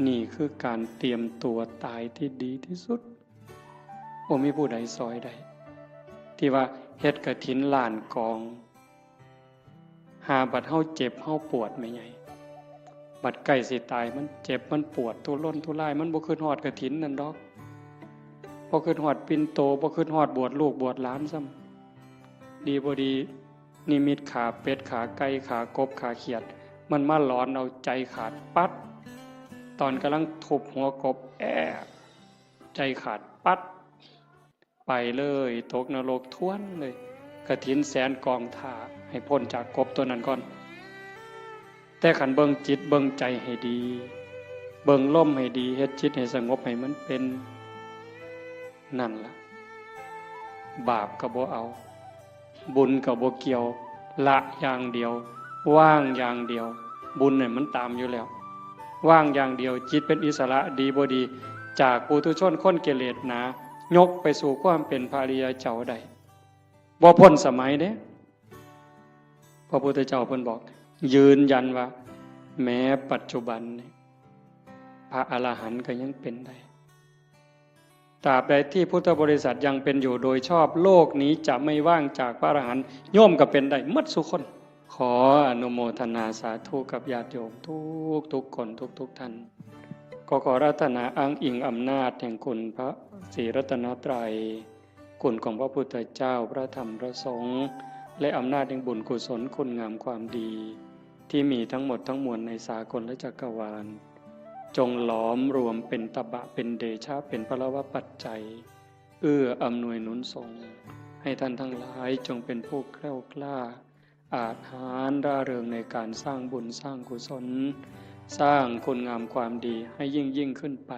นี่คือการเตรียมตัวตายที่ดีที่สุด บ่มีผู้ใดซอยได้ ที่ว่าเฮ็ดกฐินล้านกอง หาบัดเฮาเจ็บเฮาปวดแม่ใหญ่ บัดใกล้สิตายมันเจ็บมันปวดทุรนทุราย มันบ่คิดฮอดกฐินนั่นดอก บ่คิดฮอดปิ่นโต บ่คิดฮอดบวชลูกบวชหลานซ้ำ ดีบ่ดี นิมิตขาเป็ด ขาไก่ ขากบ ขาเขียด มันมาหลอนเอาใจขาดปั๊ด ตอนกำลังทุบหัวกบ แอะ ใจขาดปั๊ด ไปเลย ตกนรกทวนเลย กฐินแสนกองถ่า ให้พ้นจากกบตัวนั้นก่อน แต่คันเบิ่งจิตเบิ่งใจให้ดี เบิ่งลมให้ดี เฮ็ดจิตให้สงบให้มันเป็น นั่นล่ะ บาปก็บ่เอา บุญก็บ่เกี่ยว ละอย่างเดียว วางอย่างเดียว บุญเนี่ยมันตามอยู่แล้ว วางอย่างเดียว จิตเป็นอิสระ ดีบ่ดี จากปุถุชนคนกิเลสหนา ยกไปสู่ความเป็นพระอริยเจ้าได้ บ่พ้นสมัยเด้ พระพุทธเจ้าเพิ่นบอก ยืนยันว่า แม้ปัจจุบันนี่ พระอรหันต์ก็ยังเป็นได้ ตราบใดที่พุทธบริษัทยังเป็นอยู่โดยชอบ โลกนี้จะไม่ว่างจากพระอรหันต์ โยมก็เป็นได้หมดซุคน ขออนุโมทนาสาธุกับญาติโยมทุกทุกๆคน ทุกๆท่าน ก็ขออาราธนาอ้างอิงอำนาจแห่งคุณพระศรีรัตนตรัย คุณของพระพุทธเจ้า พระธรรม พระสงฆ์ และอำนาจแห่งบุญกุศลคุณงามความดี ที่มีทั้งหมดทั้งมวลในสากลจักรวาล จงหลอมรวมเป็นตบะ เป็นเดชะ เป็นพลวปัจจัย เอื้ออำนวยหนุนส่ง ให้ท่านทั้งหลายจงเป็นผู้แคล้วคลาด อาจหาญร่าเริงในการสร้างบุญสร้างกุศล สร้างคุณงามความดีให้ยิ่งยิ่งขึ้นไป